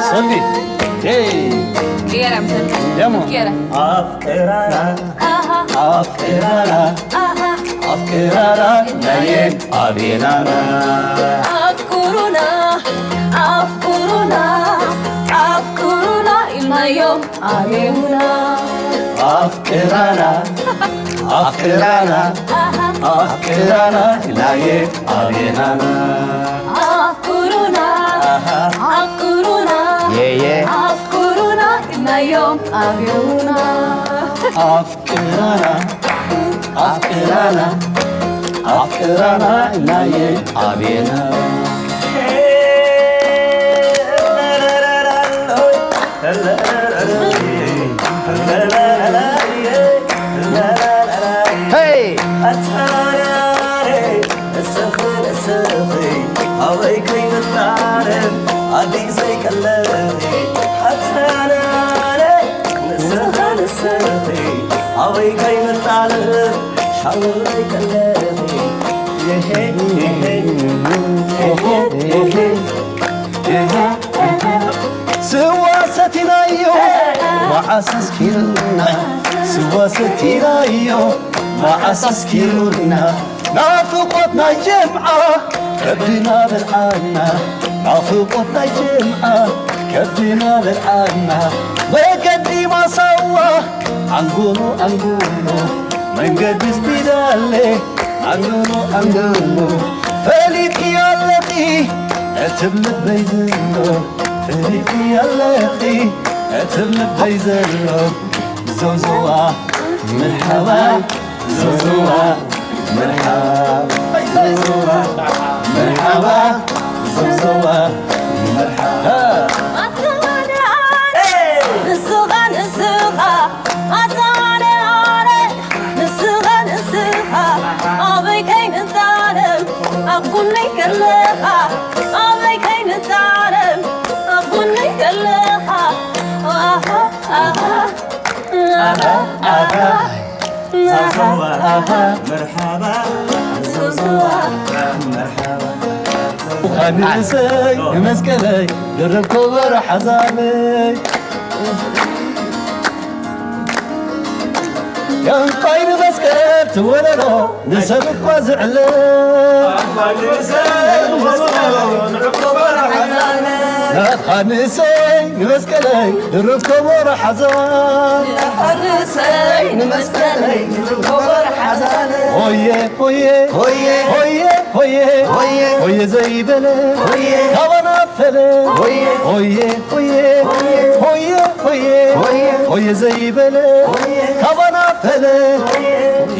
ሰንዲ ደሞ ኣፍቅራና ኣፍቅራና ኣፍቅራና ናየን ኣቤናና ኣፍቅሩና ኣፍቅሩና ኣፍቅሩና ኢልናዮም ኣቤውና ኣፍቅራና ኣፍቅራና ኣፍቅራና ኢልናየ ኣቤናና ኣፍቅሩና ኣፍቅሩና የየ ኣፍቅሩና ኢልናዮም ኣቤውና ኣፍቅራና ኣፍቅራና ኣፍቅራና ኢልናየ ኣቤና Hey! ኣበይ ከይምጣረ ኣዲ ዘይቀለኺ ኣታናነ ንስኻ ንስኺ ኣበይ ከይምጣረ ሻውረይ ቀለኺ ስዋ ሰቲናዮ መዓስ ኣስኪሩና ስዋ ሰቲናዮ መዓስ ኣስኪሩና ናፍቆት ናይ ጅምዓ ከብድና በልዓና ናፍቆት ናይ ጅምዓ ከብድና በልዓና መገዲ ማሳዋ ኣንጎሎ ኣንጎሎ መንገዲ ስፒዳለ ኣንጎሎ ኣንጎሎ ፈሊጥኪ ኣለኺ እትብ ልበይ ዘሎ ፈሊጥኪ ኣለኺ እትብ ልበይ ዘሎ ዞዞዋ መርሓባ ዞዞዋ መርሓባ ዞዞዋ መርሓባ ዞዞዋ መርሓባ ንስኻ ንስኻ ኣታ ኣነ ኣነ ንስኻ ንስኻ ኣበይ ከይንዛረብ ኣብ ጎነይ ከለኻ ኣበይ ከይንዛረብ ኣብ ጎነይ ከለኻ ኣሃ ኣሃ ኣሃ ኣሃ ዞዞዋ ኣሃ መርሓባ ዞዞዋ መርሓባ ንእሰይ ንመስቀለይ ድርብ ከበሮ ሓዛለይ ዕንቋይ ንመስቀል ትወለሎ ንሰብ እኳ ዝዕለ ንእሰይ ንመስቀለይ ድርብ ከበሮ ሓዛ ንእሰይ ንመስቀለይ ድርብ ከበሮ ሓዛ ሆየ ሆየ ሆየ ሆየ ሆየ ሆየ ሆየ ዘይበለ ሆየ ካባና ሆየ ሆየ ሆየ ሆየ ሆየ ዘይበለ ካባና ፈለ።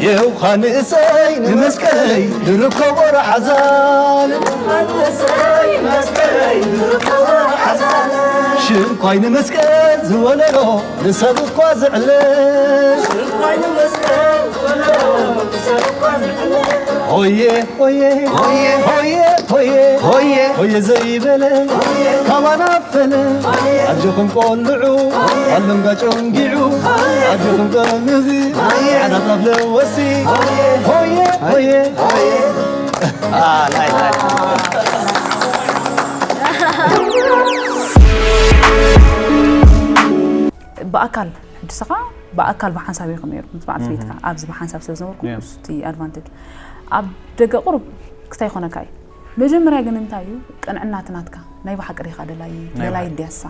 የውኻ ንእሰይ ንመስቀለይ ንርከቦ ረሓዛን ሽንኳይ ንመስቀል ዝወለሎ ንሰብ እኳ ዝዕለ ሆየ ሆየ ሆየ ሆየ ሆየ ሆየ ዘይበለ ካባና ፈለ። ኣጆኹም ቆልዑ ኣሎም ጋጨንጊዑ ኣጆኹም ቀንዚ ሓዳት ኣብ ለወሲ ሆየ ሆየ ሆየ። ብኣካል ሕጂ ስኻ ብኣካል ብሓንሳብ ኢኹም ነይርኩም ምስ በዓልቲ ቤትካ ኣብዚ ብሓንሳብ ስለ ዝነበርኩም እሱ እቲ ኣድቫንቴጅ ኣብ ደገ ቁሩብ ክስታይ ይኾነካ እዩ። መጀመርያ ግን እንታይ እዩ ቅንዕና እቲ ናትካ ናይ ብሓቂ ዲኻ ደላይ ደላይ ድያሳ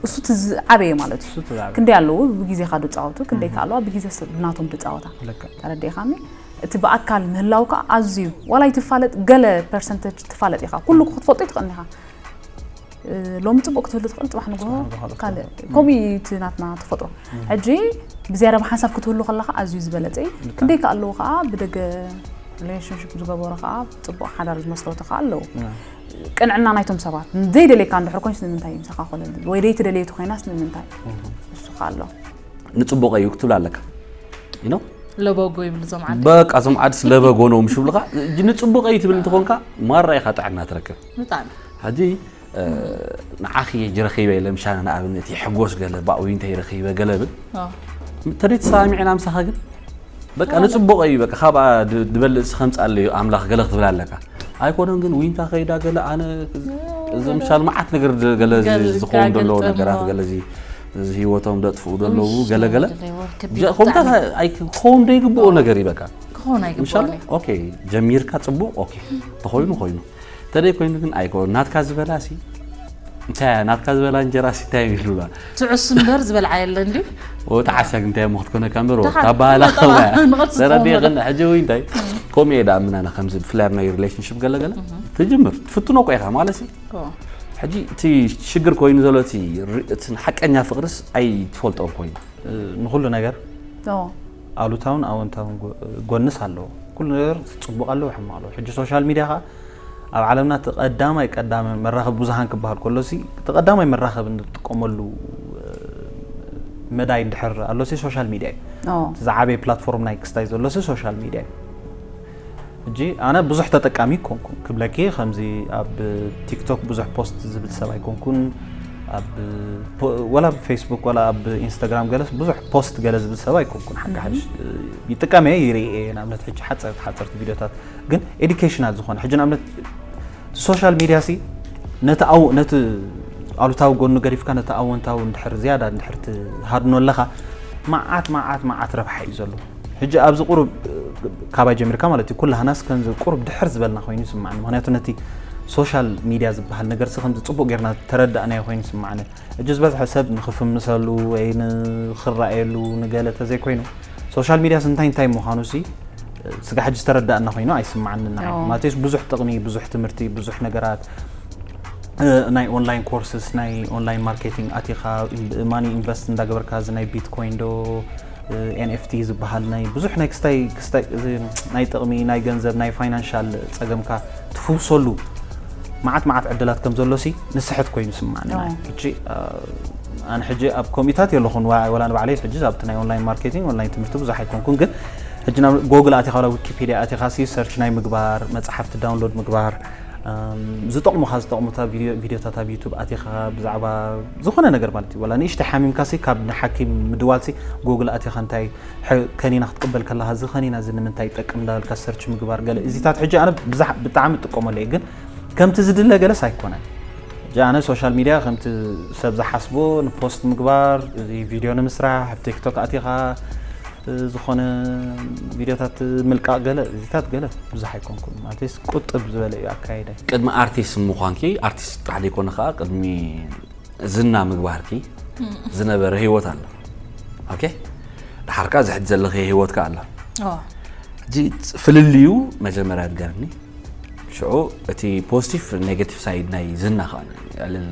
እሱ እቲ ዝዓበየ ማለት እዩ። ክንደይ ኣለዉ ብግዜኻ ድፃወቱ ክንደይ ከ ኣለዋ ብግዜ ሰብ ናቶም ድፃወታ ተረዲእኻኒ። እቲ ብኣካል ምህላው ከዓ ኣዝዩ ዋላ ይትፋለጥ ገለ ፐርሰንተጅ ትፋለጥ ኢኻ ኩሉ ክትፈልጦ ይትኽእል ኢኻ። ሎሚ ፅቡቅ ክትህሉ ትኽእል ፅባሕ ንግሆ ካልእ ከምኡ እዩ እቲ ናትና ተፈጥሮ። ሕጂ ብዝያዳ ብሓንሳብ ክትህሉ ከለካ ኣዝዩ ዝበለፀ እዩ። ክንደይ ከ ኣለዉ ከዓ ብደገ ሪሌሽንሽፕ ዝገበሩ ከዓ ፅቡቅ ሓዳር ዝመስረቱ ከዓ ኣለዉ። ቅንዕና ናይቶም ሰባት ዘይደልየካ እንድሕር ኮይንስ ንምንታይ እዩ ምሳካ ኮለል ዝብል ወይ ደይትደልየቱ ኮይናስ ንምንታይ እሱ ከዓ ኣሎ። ንፅቡቀ እዩ ክትብል ኣለካ you know ለበጎ ይብሉ እዞም ዓዲ በቃ እዞም ዓድስ ለበጎ ነው ምሽ ብልካ ንፅቡቀ እዩ ትብል እንትኾንካ ማራ ኢካ ጥዕና ትረክብ ብጣዕሚ ሕጂ ንዓኺ ጅረኺበ ኢለ ምሻ ንኣብነት ይሕጎስ ገለ ባኡ እንታይ ረኺበ ገለ ብል ተደይ ተሰማሚዕና ምሳኻ ግን በቃ ንፅቡቕ እዩ በቃ ካብኣ ዝበልፅ ከምፃለዩ ኣምላኽ ገለ ክትብል ኣለካ ኣይኮነን ግን ዊንታ ከይዳ ገለ ኣነ እዚ ምሻል መዓት ነገር ገለ ዝኸውን ዘለዉ ነገራት ገለ ህይወቶም ደጥፍኡ ዘለዉ ገለገለ ከምታት ኣይክኸውን ዘይግብኦ ነገር እዩ በቃ ክኾን ኣይግብኦን ኦኬ ጀሚርካ ፅቡቕ ኦኬ ተኾይኑ ኮይኑ ተደይ ኮይኑ ግን ኣይኮ ናትካ ዝበላ ሲ እንታይ ናትካ ዝበላ እንጀራ ሲ እንታይ ይብሉላ ትዕስ እምበር ዝበልዓ የለ እንዲ ወጣ ዓሻ ግን እንታይ ሞ ክትኮነካ እምበር ታባህላ ተረዲቕን ሕጂ ወይ እንታይ ከምኡ እየ ዳኣ ምናና ከምዚ ብፍላይ ናይ ሪሌሽንሽፕ ገለገለ ትጅምር ትፍትኖ እኮ ኢኻ ማለት ሲ ሕጂ እቲ ሽግር ኮይኑ ዘሎ እቲ ሓቀኛ ፍቅርስ ኣይትፈልጦን ኮይኑ ንኩሉ ነገር ኣሉታውን ኣወንታውን ጎንስ ኣለዎ። ኩሉ ነገር ፅቡቅ ኣለዎ ሕማቅ ኣለዎ። ሕጂ ሶሻል ሚድያ ከዓ ኣብ ዓለምና እቲ ቀዳማይ ቀዳሚ መራኸቢ ብዙሃን ክበሃል ከሎ ሲ እቲ ቀዳማይ መራኸቢ እንጥቀመሉ መዳይ እንድሕር ኣሎ ሲ ሶሻል ሚድያ እዩ። እቲ ዝዓበየ ፕላትፎርም ናይ ክስታይ ዘሎ ሲ ሶሻል ሚድያ እዩ። ሕጂ ኣነ ብዙሕ ተጠቃሚ ኣይኮንኩን ክብለኪ ከምዚ ኣብ ቲክቶክ ብዙሕ ፖስት ዝብል ሰብ ኣይኮንኩን ኣብ ወላ ኣብ ፌስቡክ ወላ ኣብ ኢንስታግራም ገለስ ብዙሕ ፖስት ገለ ዝብል ሰብ ኣይኮንኩን ሓቂ ሓድሽ ይጥቀም እየ ይርኢ እየ ንኣብነት ሕጂ ሓፀርቲ ሓፀርቲ ቪዲዮታት ግን ኤዱኬሽናል ዝኾነ ሕጂ ንኣብነት ሶሻል ሚድያ ሲ ነቲ ኣው ነቲ ኣሉታዊ ጎኑ ገዲፍካ ነቲ ኣወንታዊ እንድሕር ዝያዳ እንድሕር ትሃድኖ ኣለኻ መዓት መዓት መዓት ረብሓ እዩ ዘሎ ሕጂ ኣብዚ ቁሩብ ካባይ ጀሚርካ ማለት እዩ ኩላህናስ ከምዚ ቁሩብ ድሕር ዝበልና ኮይኑ ይስማዓኒ ምክንያቱ ነቲ ሶሻል ሚድያ ዝበሃል ነገርሲ ከምዚ ፅቡቅ ጌርና ተረዳእናዮ ኮይኑ ይስማዓኒ ሕጂ ዝበዝሐ ሰብ ንክፍምሰሉ ወይ ንክረኣየሉ ንገለ ተዘይኮይኑ ሶሻል ሚድያስ እንታይ እንታይ ምዃኑሲ ስጋ ሕጂ ዝተረዳእና ኮይኑ ኣይስማዓንን ንዓይ ማለትስ ብዙሕ ጥቕሚ ብዙሕ ትምህርቲ ብዙሕ ነገራት ናይ ኦንላይን ኮርስስ ናይ ኦንላይን ማርኬቲንግ ኣቲኻ ማኒ ኢንቨስት እንዳገበርካ እዚ ናይ ቢትኮይን ዶ ኤንኤፍቲ ዝበሃል ናይ ብዙሕ ናይ ክስታይ ክስታይ ናይ ጥቕሚ ናይ ገንዘብ ናይ ፋይናንሻል ፀገምካ ትፍውሰሉ መዓት መዓት ዕድላት ከም ዘሎ ሲ ንስሕት ኮይኑ ስማዕኒ ሕጂ ኣነ ሕጂ ኣብ ኮሚታት የለኹን ወላ ንባዕለይ ሕጂ ኣብቲ ናይ ኦንላይን ማርኬቲንግ ኦንላይን ትምህርቲ ብዙሕ ኣይኮንኩን ግን ሕጂ ናብ ጎግል ኣቲኻ ወላ ዊኪፔድያ ኣቲኻ ሲ ሰርች ናይ ምግባር መፅሓፍቲ ዳውንሎድ ምግባር ዝጠቕሙኻ ዝጠቕሙታ ቪዲዮታት ኣብ ዩቱብ ኣቲኻ ብዛዕባ ዝኾነ ነገር ማለት እዩ ወላ ንእሽተ ሓሚምካ ሲ ካብ ንሓኪም ምድዋል ሲ ጎግል ኣቲኻ እንታይ ከኒና ክትቅበል ከለኻ እዚ ከኒና እዚ ንምንታይ ይጠቅም እንዳበልካ ሰርች ምግባር ገለ እዚታት ሕጂ ኣነ ብጣዕሚ እጥቀመሉ እየ ግን ከምቲ ዝድለ ገለስ ኣይኮነን ሕጂ ኣነ ሶሻል ሚድያ ከምቲ ሰብ ዝሓስቦ ንፖስት ምግባር እዚ ቪድዮ ንምስራሕ ኣብ ቲክቶክ ኣቲኻ ዝኾነ ቪድዮታት ምልቃቕ ገለ እዚታት ገለ ብዙሕ ኣይኮንኩን ማለት ቁጥብ ዝበለ እዩ ኣካይደ ቅድሚ ኣርቲስት ምዃንኪ ኣርቲስት ጥራሕ ዘይኮነ ከዓ ቅድሚ ዝና ምግባርኪ ዝነበረ ህይወት ኣሎ ኦኬ ድሓርካ እዚ ሕጂ ዘለኺ ህይወትካ ኣሎ ሕጂ ፍልልዩ መጀመርያ ንገርኒ ሽዑ እቲ ፖዚቲቭ ኔጋቲቭ ሳይድ ናይ ዝና ከዓ ኣለኒ።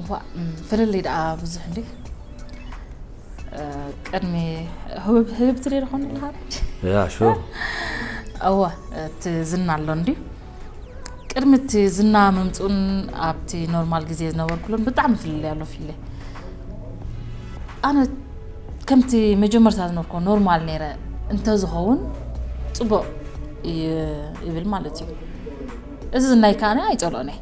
እዋ እም፣ ፍልልይ ደኣ ብዙሕ እንዲ ቅድሚ ህብብ ህብብቲ ዶ ይኾን ይልሃል? ያ ሹር እዋ እቲ ዝና ኣሎ እንዲ ቅድሚ እቲ ዝና ምምፁን ኣብቲ ኖርማል ግዜ ዝነበርኩሉን ብጣዕሚ ፍልልይ ኣሎ ፊለ ኣነ ከምቲ መጀመርታ ዝነበርኩ ኖርማል ነይረ እንተዝኸውን ፅቡቅ ይብል ማለት እዩ። እዚ ዝናይ ከዓነ ኣይፀልኦን እየ።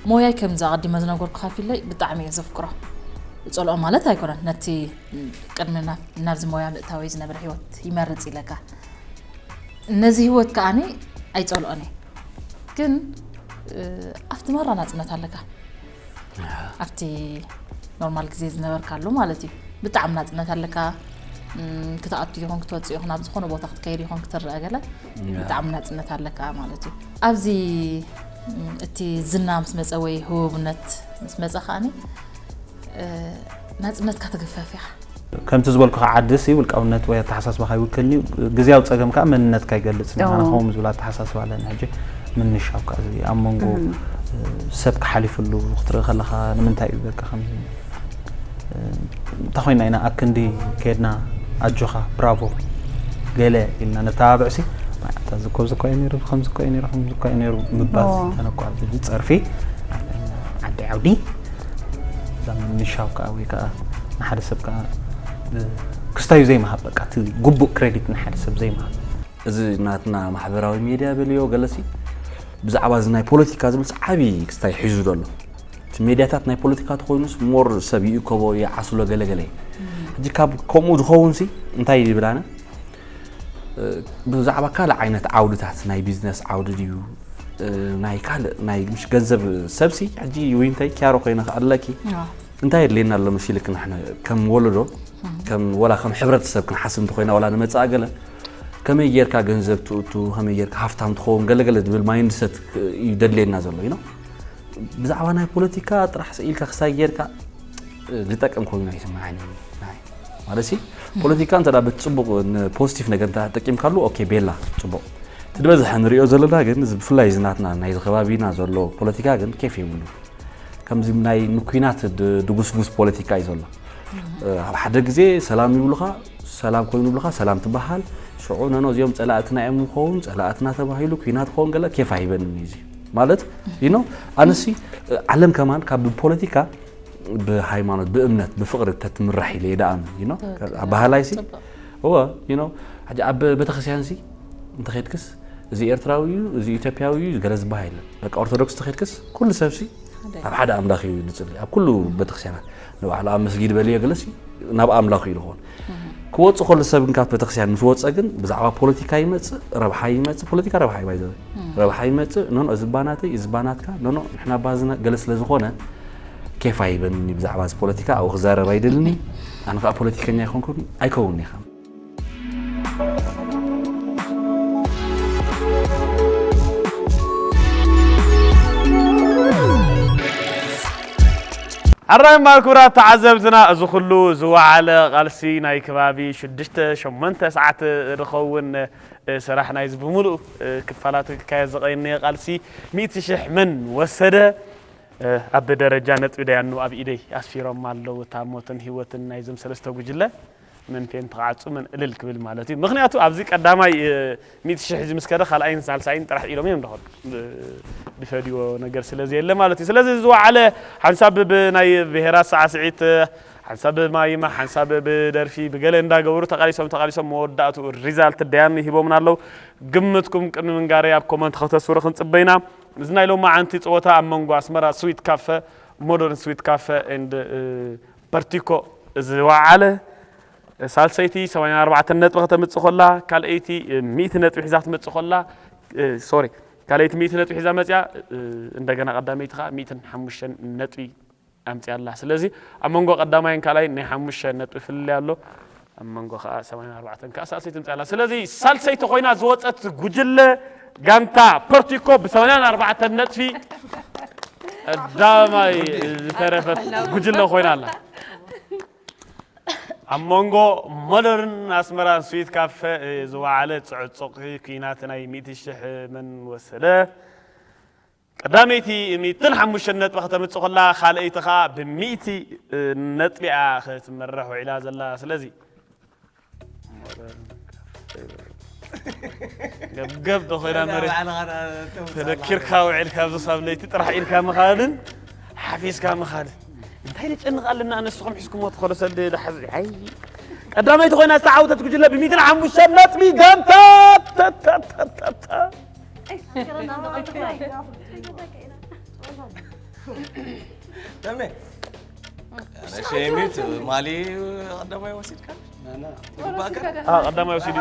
ሞያይ ከምዚ ኣቐዲመ ዝነገርኩኻ ፊለይ ብጣዕሚ እየ ዘፍቅሮ። ዝፀልኦ ማለት ኣይኮነን ነቲ ቅድሚ ናብዚ ሞያ ምእታወይ ዝነበረ ሂወት ይመርፅ ኢለካ ነዚ ሂወት ከዓኒ ኣይፀልኦን እየ። ግን ኣብቲ መራ ናፅነት ኣለካ ኣብቲ ኖርማል ግዜ ዝነበርካሉ ማለት እዩ። ብጣዕሚ ናፅነት ኣለካ ክትኣቱ ይኹን ክትወፅእ ይኹን ኣብ ዝኾነ ቦታ ክትከይድ ይኹን ክትረአ ገለ ብጣዕሚ ናፅነት ኣለካ ማለት እዩ። ኣብዚ እቲ ዝና ምስ መፀ ወይ ህቡብነት ምስ መፀ ከዓኒ ናፅነትካ ትግፈፍ ኢኻ። ከምቲ ዝበልኩ ከዓ ዓድሲ ውልቃውነት ወይ ኣተሓሳስባኻ ይውክልኒ እዩ። ግዜያዊ ፀገም ከዓ መንነትካ ይገልፅ እዩ። ኣነ ከምኡ ዝብል ኣተሓሳስባ ኣለኒ። ሕጂ ምንሻው ከዓ እዚ ኣብ መንጎ ሰብ ክሓሊፍሉ ክትርኢ ከለኻ ንምንታይ እዩ በቃ ከምዚ እንተኾይና ኢና ኣክንዲ ከድና ኣጆኻ ብራቮ ገለ ኢልና ነተባብዕሲ እታ ዝኮ ዝኮ ነሩ ከምዚ ኮ ነሩ ከምዚ ኮ ነሩ ምባል ተነኳ ዝፀርፊ ዓዲ ዓውዲ እዛ ምንሻው ከዓ ወይ ከዓ ንሓደ ሰብ ከዓ ክስታዩ ዘይምሃብ በቃ እቲ ግቡእ ክሬዲት ንሓደ ሰብ ዘይምሃብ። እዚ ናትና ማሕበራዊ ሜድያ በልዮ ገለሲ ብዛዕባ እዚ ናይ ፖለቲካ ዝብልስ ዓብዪ ክስታይ ሒዙ ዘሎ እቲ ሜድያታት ናይ ፖለቲካ ተኮይኑስ ሞር ሰብ ይእከቦ ይዓስሎ ገለገለ እዩ። ሕጂ ካብ ከምኡ ዝኸውን ሲ እንታይ ይብል ኣነ ብዛዕባ ካልእ ዓይነት ዓውድታት ናይ ቢዝነስ ዓውዲ ድዩ ናይ ካልእ ናይ ምሽ ገንዘብ ሰብሲ ሕጂ ዊንተይ ኪያሮ ኮይነ ክኣለኪ እንታይ የድልየና ኣሎ መሲልክ ንሕነ ከም ወለዶ ከም ወላ ከም ሕብረተሰብ ክንሓስብ እንተኮይና ወላ ንመፅኣ ገለ ከመይ ጌርካ ገንዘብ ትእቱ ከመይ ጌርካ ሃፍታም ትኸውን ገለገለ ዝብል ማይንድሰት እዩ ደድልየና ዘሎ ዩ ብዛዕባ ናይ ፖለቲካ ጥራሕ ስኢልካ ክሳይ ጌርካ ዝጠቅም ኮይኑ ኣይስምዓኒ ማለት ሲ ፖለቲካ እንተ በቲ ፅቡቅ ፖዚቲቭ ነገር እንተ ጠቂምካሉ ኦኬ ቤላ ፅቡቅ እቲ ዝበዝሐ ንሪኦ ዘለና ግን ብፍላይ ዝናትና ናይ ከባቢና ዘሎ ፖለቲካ ግን ኬፍ የብሉ ከምዚ ናይ ንኩናት ድጉስጉስ ፖለቲካ እዩ ዘሎ ኣብ ሓደ ግዜ ሰላም ይብሉኻ ሰላም ኮይኑ ይብሉኻ ሰላም ትበሃል ሽዑ ነኖ እዚኦም ፀላእትና እዮም ንኸውን ፀላእትና ተባሂሉ ኩናት ኸውን ገለ ኬፍ ኣይበንን እዩ ማለት ይኖ ኣነሲ ዓለም ከማን ካብ ፖለቲካ ብሃይማኖት ብእምነት ብፍቅሪ ተትምራሕ ኢለ ይደኣም ይኖ ኣባህላይ ሲ እወ ይኖ ሕጂ ኣብ ቤተክርስትያን ሲ እንተኸድክስ እዚ ኤርትራዊ እዩ እዚ ኢትዮጵያዊ እዩ ገለ ዝበሃል የለን በቃ ኦርቶዶክስ ተኸድክስ ኩሉ ሰብሲ ኣብ ሓደ ኣምላኽ እዩ ዝፅሊ ኣብ ኩሉ ቤተክርስትያናት ንባዕሉ ኣብ መስጊድ በልዮ ገለሲ ናብ ኣምላኽ እዩ ዝኸውን ክወፅእ ከሎ ሰብ ግን ካብ ቤተክርስትያን ምስ ወፀ ግን ብዛዕባ ፖለቲካ ይመፅእ ረብሓ ይመፅእ ፖለቲካ ረብሓ ይባይ ዘበ ረብሓ ይመፅእ ኖኖ እዚ ባናተይ እዚ ባናትካ ኖኖ ንሕና ባዝና ገለ ስለ ዝኾነ ኬፍ ኣይበኒ ብዛዕባ እዚ ፖለቲካ ኣብኡ ክዛረብ ኣይደልኒ ኣነ ከዓ ፖለቲከኛ ይኮንኩን ኣይከውን ኢኻ ኣራይ ማል ክቡራት ተዓዘብትና እዚ ኩሉ ዝወዓለ ቃልሲ ናይ ከባቢ ሽዱሽተ ሸሞንተ ሰዓት ዝኸውን ስራሕ ናይዚ ብምሉእ ክፋላቱ ክካየድ ዝቐየነየ ቃልሲ ሚእቲ ሽሕ መን ወሰደ ኣብ ደረጃ ነጥቢ ደያኑ ኣብ ኢደይ ኣስፊሮም ኣለዉ እታ ሞትን ህይወትን ናይዞም ሰለስተ ጉጅለ መን ፔን ትዓጹ መን እልል ክብል ማለት እዩ ምክንያቱ ኣብዚ ቀዳማይ ሚእቲ ሽሕ እዚ ምስ ከደ ካልኣይን ሳልሳይን ጥራሕ ኢሎም እዮም ደኸዱ ድፈድዎ ነገር ስለ ዘየለ ማለት እዩ ስለዚ ዝወዓለ ሓንሳብ ብናይ ብሄራት ሳዕስዒት ሓንሳብ ብማይማ ሓንሳብ ብደርፊ ብገለ እንዳገበሩ ተቃሊሶም ተቃሊሶም መወዳእቱ ሪዛልት ደያኑ ሂቦምና ኣለዉ ግምትኩም ቅድሚ ምንጋረይ ኣብ ኮመንት ከተስፍሩ ክንጽበይና እዚ ናይ ሎማዓንቲ ፀወታ ኣብ መንጎ ኣስመራ ስዊት ካፈ ሞደርን ስዊት ካፈ ኤንድ ፐርቲኮ ዝወዓለ ሳልሰይቲ ሰማንያን ኣርባዕተን ነጥቢ ከተምፅእ ከላ ካልኣይቲ ሚእቲ ነጥቢ ሒዛ ክትመፅእ ከላ ሶሪ ካልኣይቲ ሚእቲ ነጥቢ ሒዛ መፅያ እንደገና ቀዳመይቲ ከዓ ሚእትን ሓሙሽተን ነጥቢ ኣምፅያ ኣላ ስለዚ ኣብ መንጎ ቀዳማይን ካልኣይን ናይ ሓሙሽተ ነጥቢ ፍልልይ ኣሎ ኣብ መንጎ ከዓ ሰማንያን ኣርባዕተን ከዓ ሳልሰይቲ ትምፅእ ኣላ ስለዚ ሳልሰይቲ ኮይና ዝወፀት ጉጅለ ጋንታ ፖርቲኮ ብ ሰማንያን ኣርባዕተን ነጥቢ ቀዳማይ ዝተረፈት ጉጅለ ኮይና ኣላ ኣብ መንጎ ሞደርን ኣስመራን ስዊት ካፈ ዝወዓለ ጽዕጹቕ ኲናት ናይ ሚእቲ ሽሕ መን ወሰደ? ቀዳመይቲ ሚእትን ሓሙሽተን ነጥቢ ከተምጽእ ከላ፣ ካልኣይቲ ኸኣ ብሚእቲ ነጥቢ እያ ክትመርሕ ውዒላ ዘላ። ስለዚ ገብገብ ዶ ኮይና መሬት ተደኪርካ ውዒልካ፣ ኣብዚ ሳብ ለይቲ ጥራሕ ኢልካ ምኻድን ሓፊዝካ ምኻድን። እንታይ ንጨንቕ ኣለና? ንስኹም ሒዝኩሞ ትኸዱ ሰልዲ ዝሓዝ። ኣይ፣ ቀዳመይቲ ኮይና ዝተዓወተት ጉጅለ ብሚእትን ሓሙሽተን ነጥቢ ደምታ። ተሜ፣ ሸሚት ማሊ ቀዳማይ ወሲድካ? አ፣ ቀዳማይ ወሲዱ።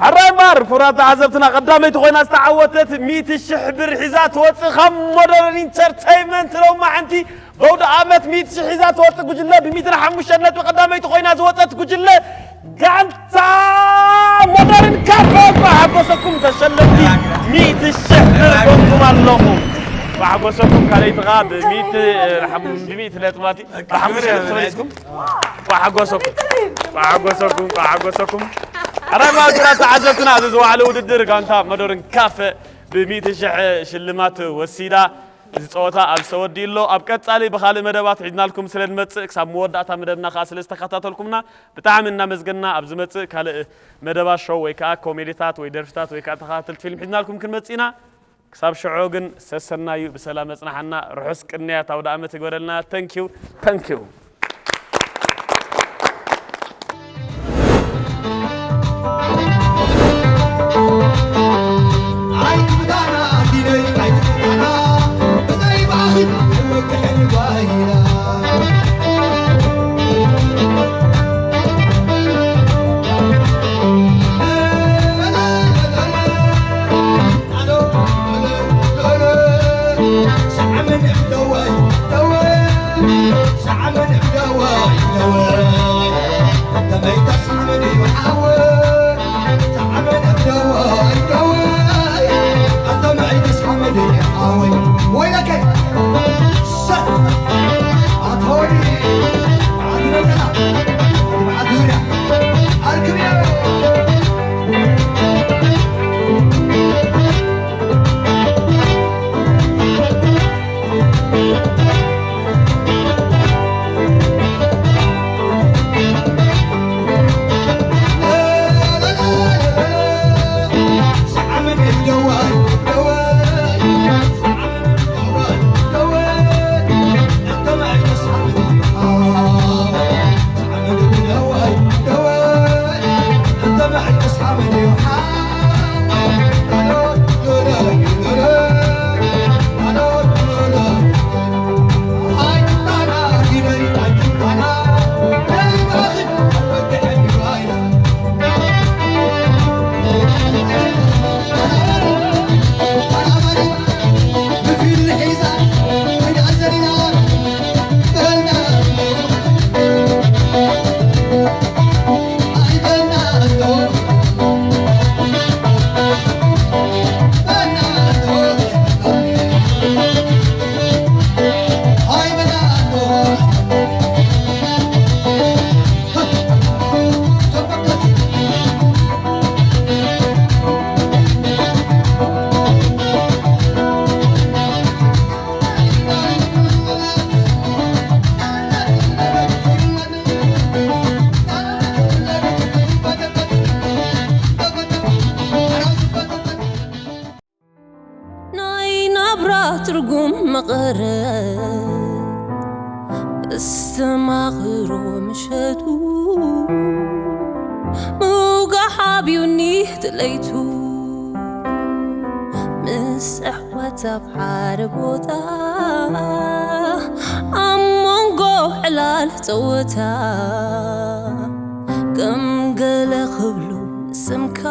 ሕራይ እምበኣር፣ ክቡራት ተዓዘብትና፣ ቀዳመይቲ ኮይና ዝተዓወተት ሚእቲ ሽሕ ብር ሒዛ ትወፅእ ካብ ሞደርን ኢንተርተይመንት ሎማዓንቲ በውደ ኣመት ሚእቲ ሽሕ ሒዛ ትወፅእ ጉጅለ ብሚእትን ሓሙሽተን ነጥቢ ቀዳመይቲ ኮይና ዝወፀት ጉጅለ ጋንታ ሞደርን ካፈ። ብሓጎሰኩም ተሸለምቲ ሚእቲ ሽሕ ብር ኮንኩም ኣለኹም። ብሓጎሰኩም ካልኣይቲ ከዓ ብሚእቲ፣ ብሚእቲ ነጥባቲ ብሓሙሽተ ነጥቢ ተበሊፅኩም። ብሓጎሰኩም፣ ብሓጎሰኩም፣ ብሓጎሰኩም። ሕራይ እምበኣር ክቡራት ተዓዘብትና፣ ኣብዚ ዝወዓለ ውድድር ጋንታ ሞደርን ካፈ ብሚእቲ ሽሕ ሽልማት ወሲዳ። እዚ ጸወታ ኣብዚ ተወዲኡ ኣሎ። ኣብ ቀጻሊ ብኻልእ መደባት ሒዝናልኩም ስለ ንመጽእ፣ ክሳብ መወዳእታ መደብና ከኣ ስለ ዝተኸታተልኩምና ብጣዕሚ እናመስገንና፣ ኣብ ዝመጽእ ካልእ መደባት ሾው ወይ ከኣ ኮሜዲታት ወይ ደርፍታት ወይ ከኣ ተኸታተልቲ ፊልም ሒዝናልኩም ክንመጽእ ኢና። ክሳብ ሽዑ ግን ሰሰናዩ፣ ብሰላም ኣጽንሓና። ርሑስ ቅንያት ኣውደ ኣመት ይግበረልና። ተንኪዩ፣ ተንኪዩ። ናይ ናብራ ትርጉም መቐረት እስተማቕሮ ምሸቱ ምውጋሕ ኣብዩኒ ትለይቱ ምስ ኣሕዋት ኣብ ሓደ ቦታ ኣብ መንጎ ዕላል ጸወታ ከም ገለ ክብሉ ስምካ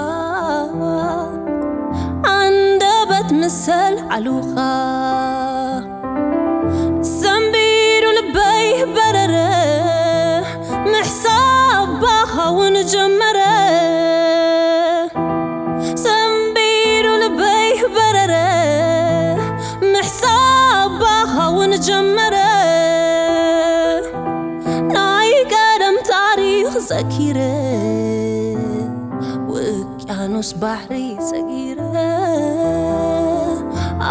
ኣንደበት ምሰል ዓሉኻ ሰንቢዱ ልበይ በረረ ምሕሳብ ባኻ እውን ጀመረ ሰንቢዱ ልበይ በረረ ምሕሳብ ባኻ እውን ጀመረ ናይ ቀደም ዘኪረ፣ ውቅያኖስ ባሕሪ ሰጊረ፣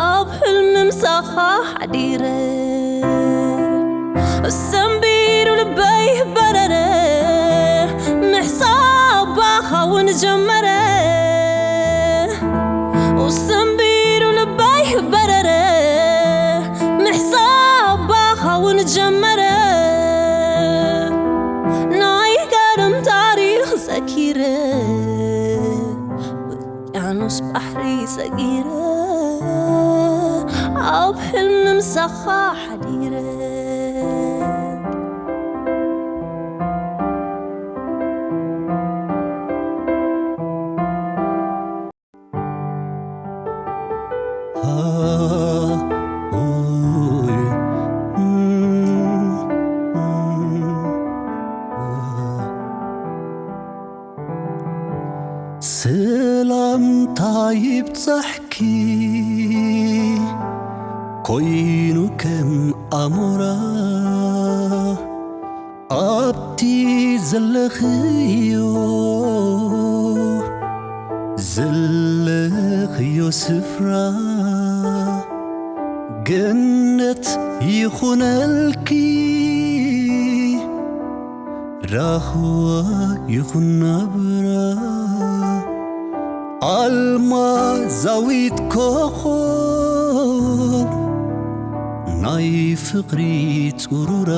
ኣብ ሕልሚ ምሳኻ ሓዲረ። ሰንቢዱ ልበይ በረረ፣ ምሕሳብ ባኻ እውን ጀመረ። ሰንቢዱ ልበይ በረረ፣ ምሕሳብ ባኻ እውን ጀመረ። ናይ ቀደም ታሪኽ ዘኪረ፣ ውቅያኖስ ባሕሪ ሰጊረ፣ ኣብ ሕልሚ ምሳኻ ሓዲረ። ሰላምታ ይብጻሕኪ ኮይኑ ከም ኣሞራ ኣብቲ ዘለኽዮ፣ ዘለኽዮ ስፍራ ገነት ይኹነልኪ፣ ራኽዋ ይኹን ናብራ። ኣልማዛዊት ኮኾብ ናይ ፍቕሪ ጽሩራ።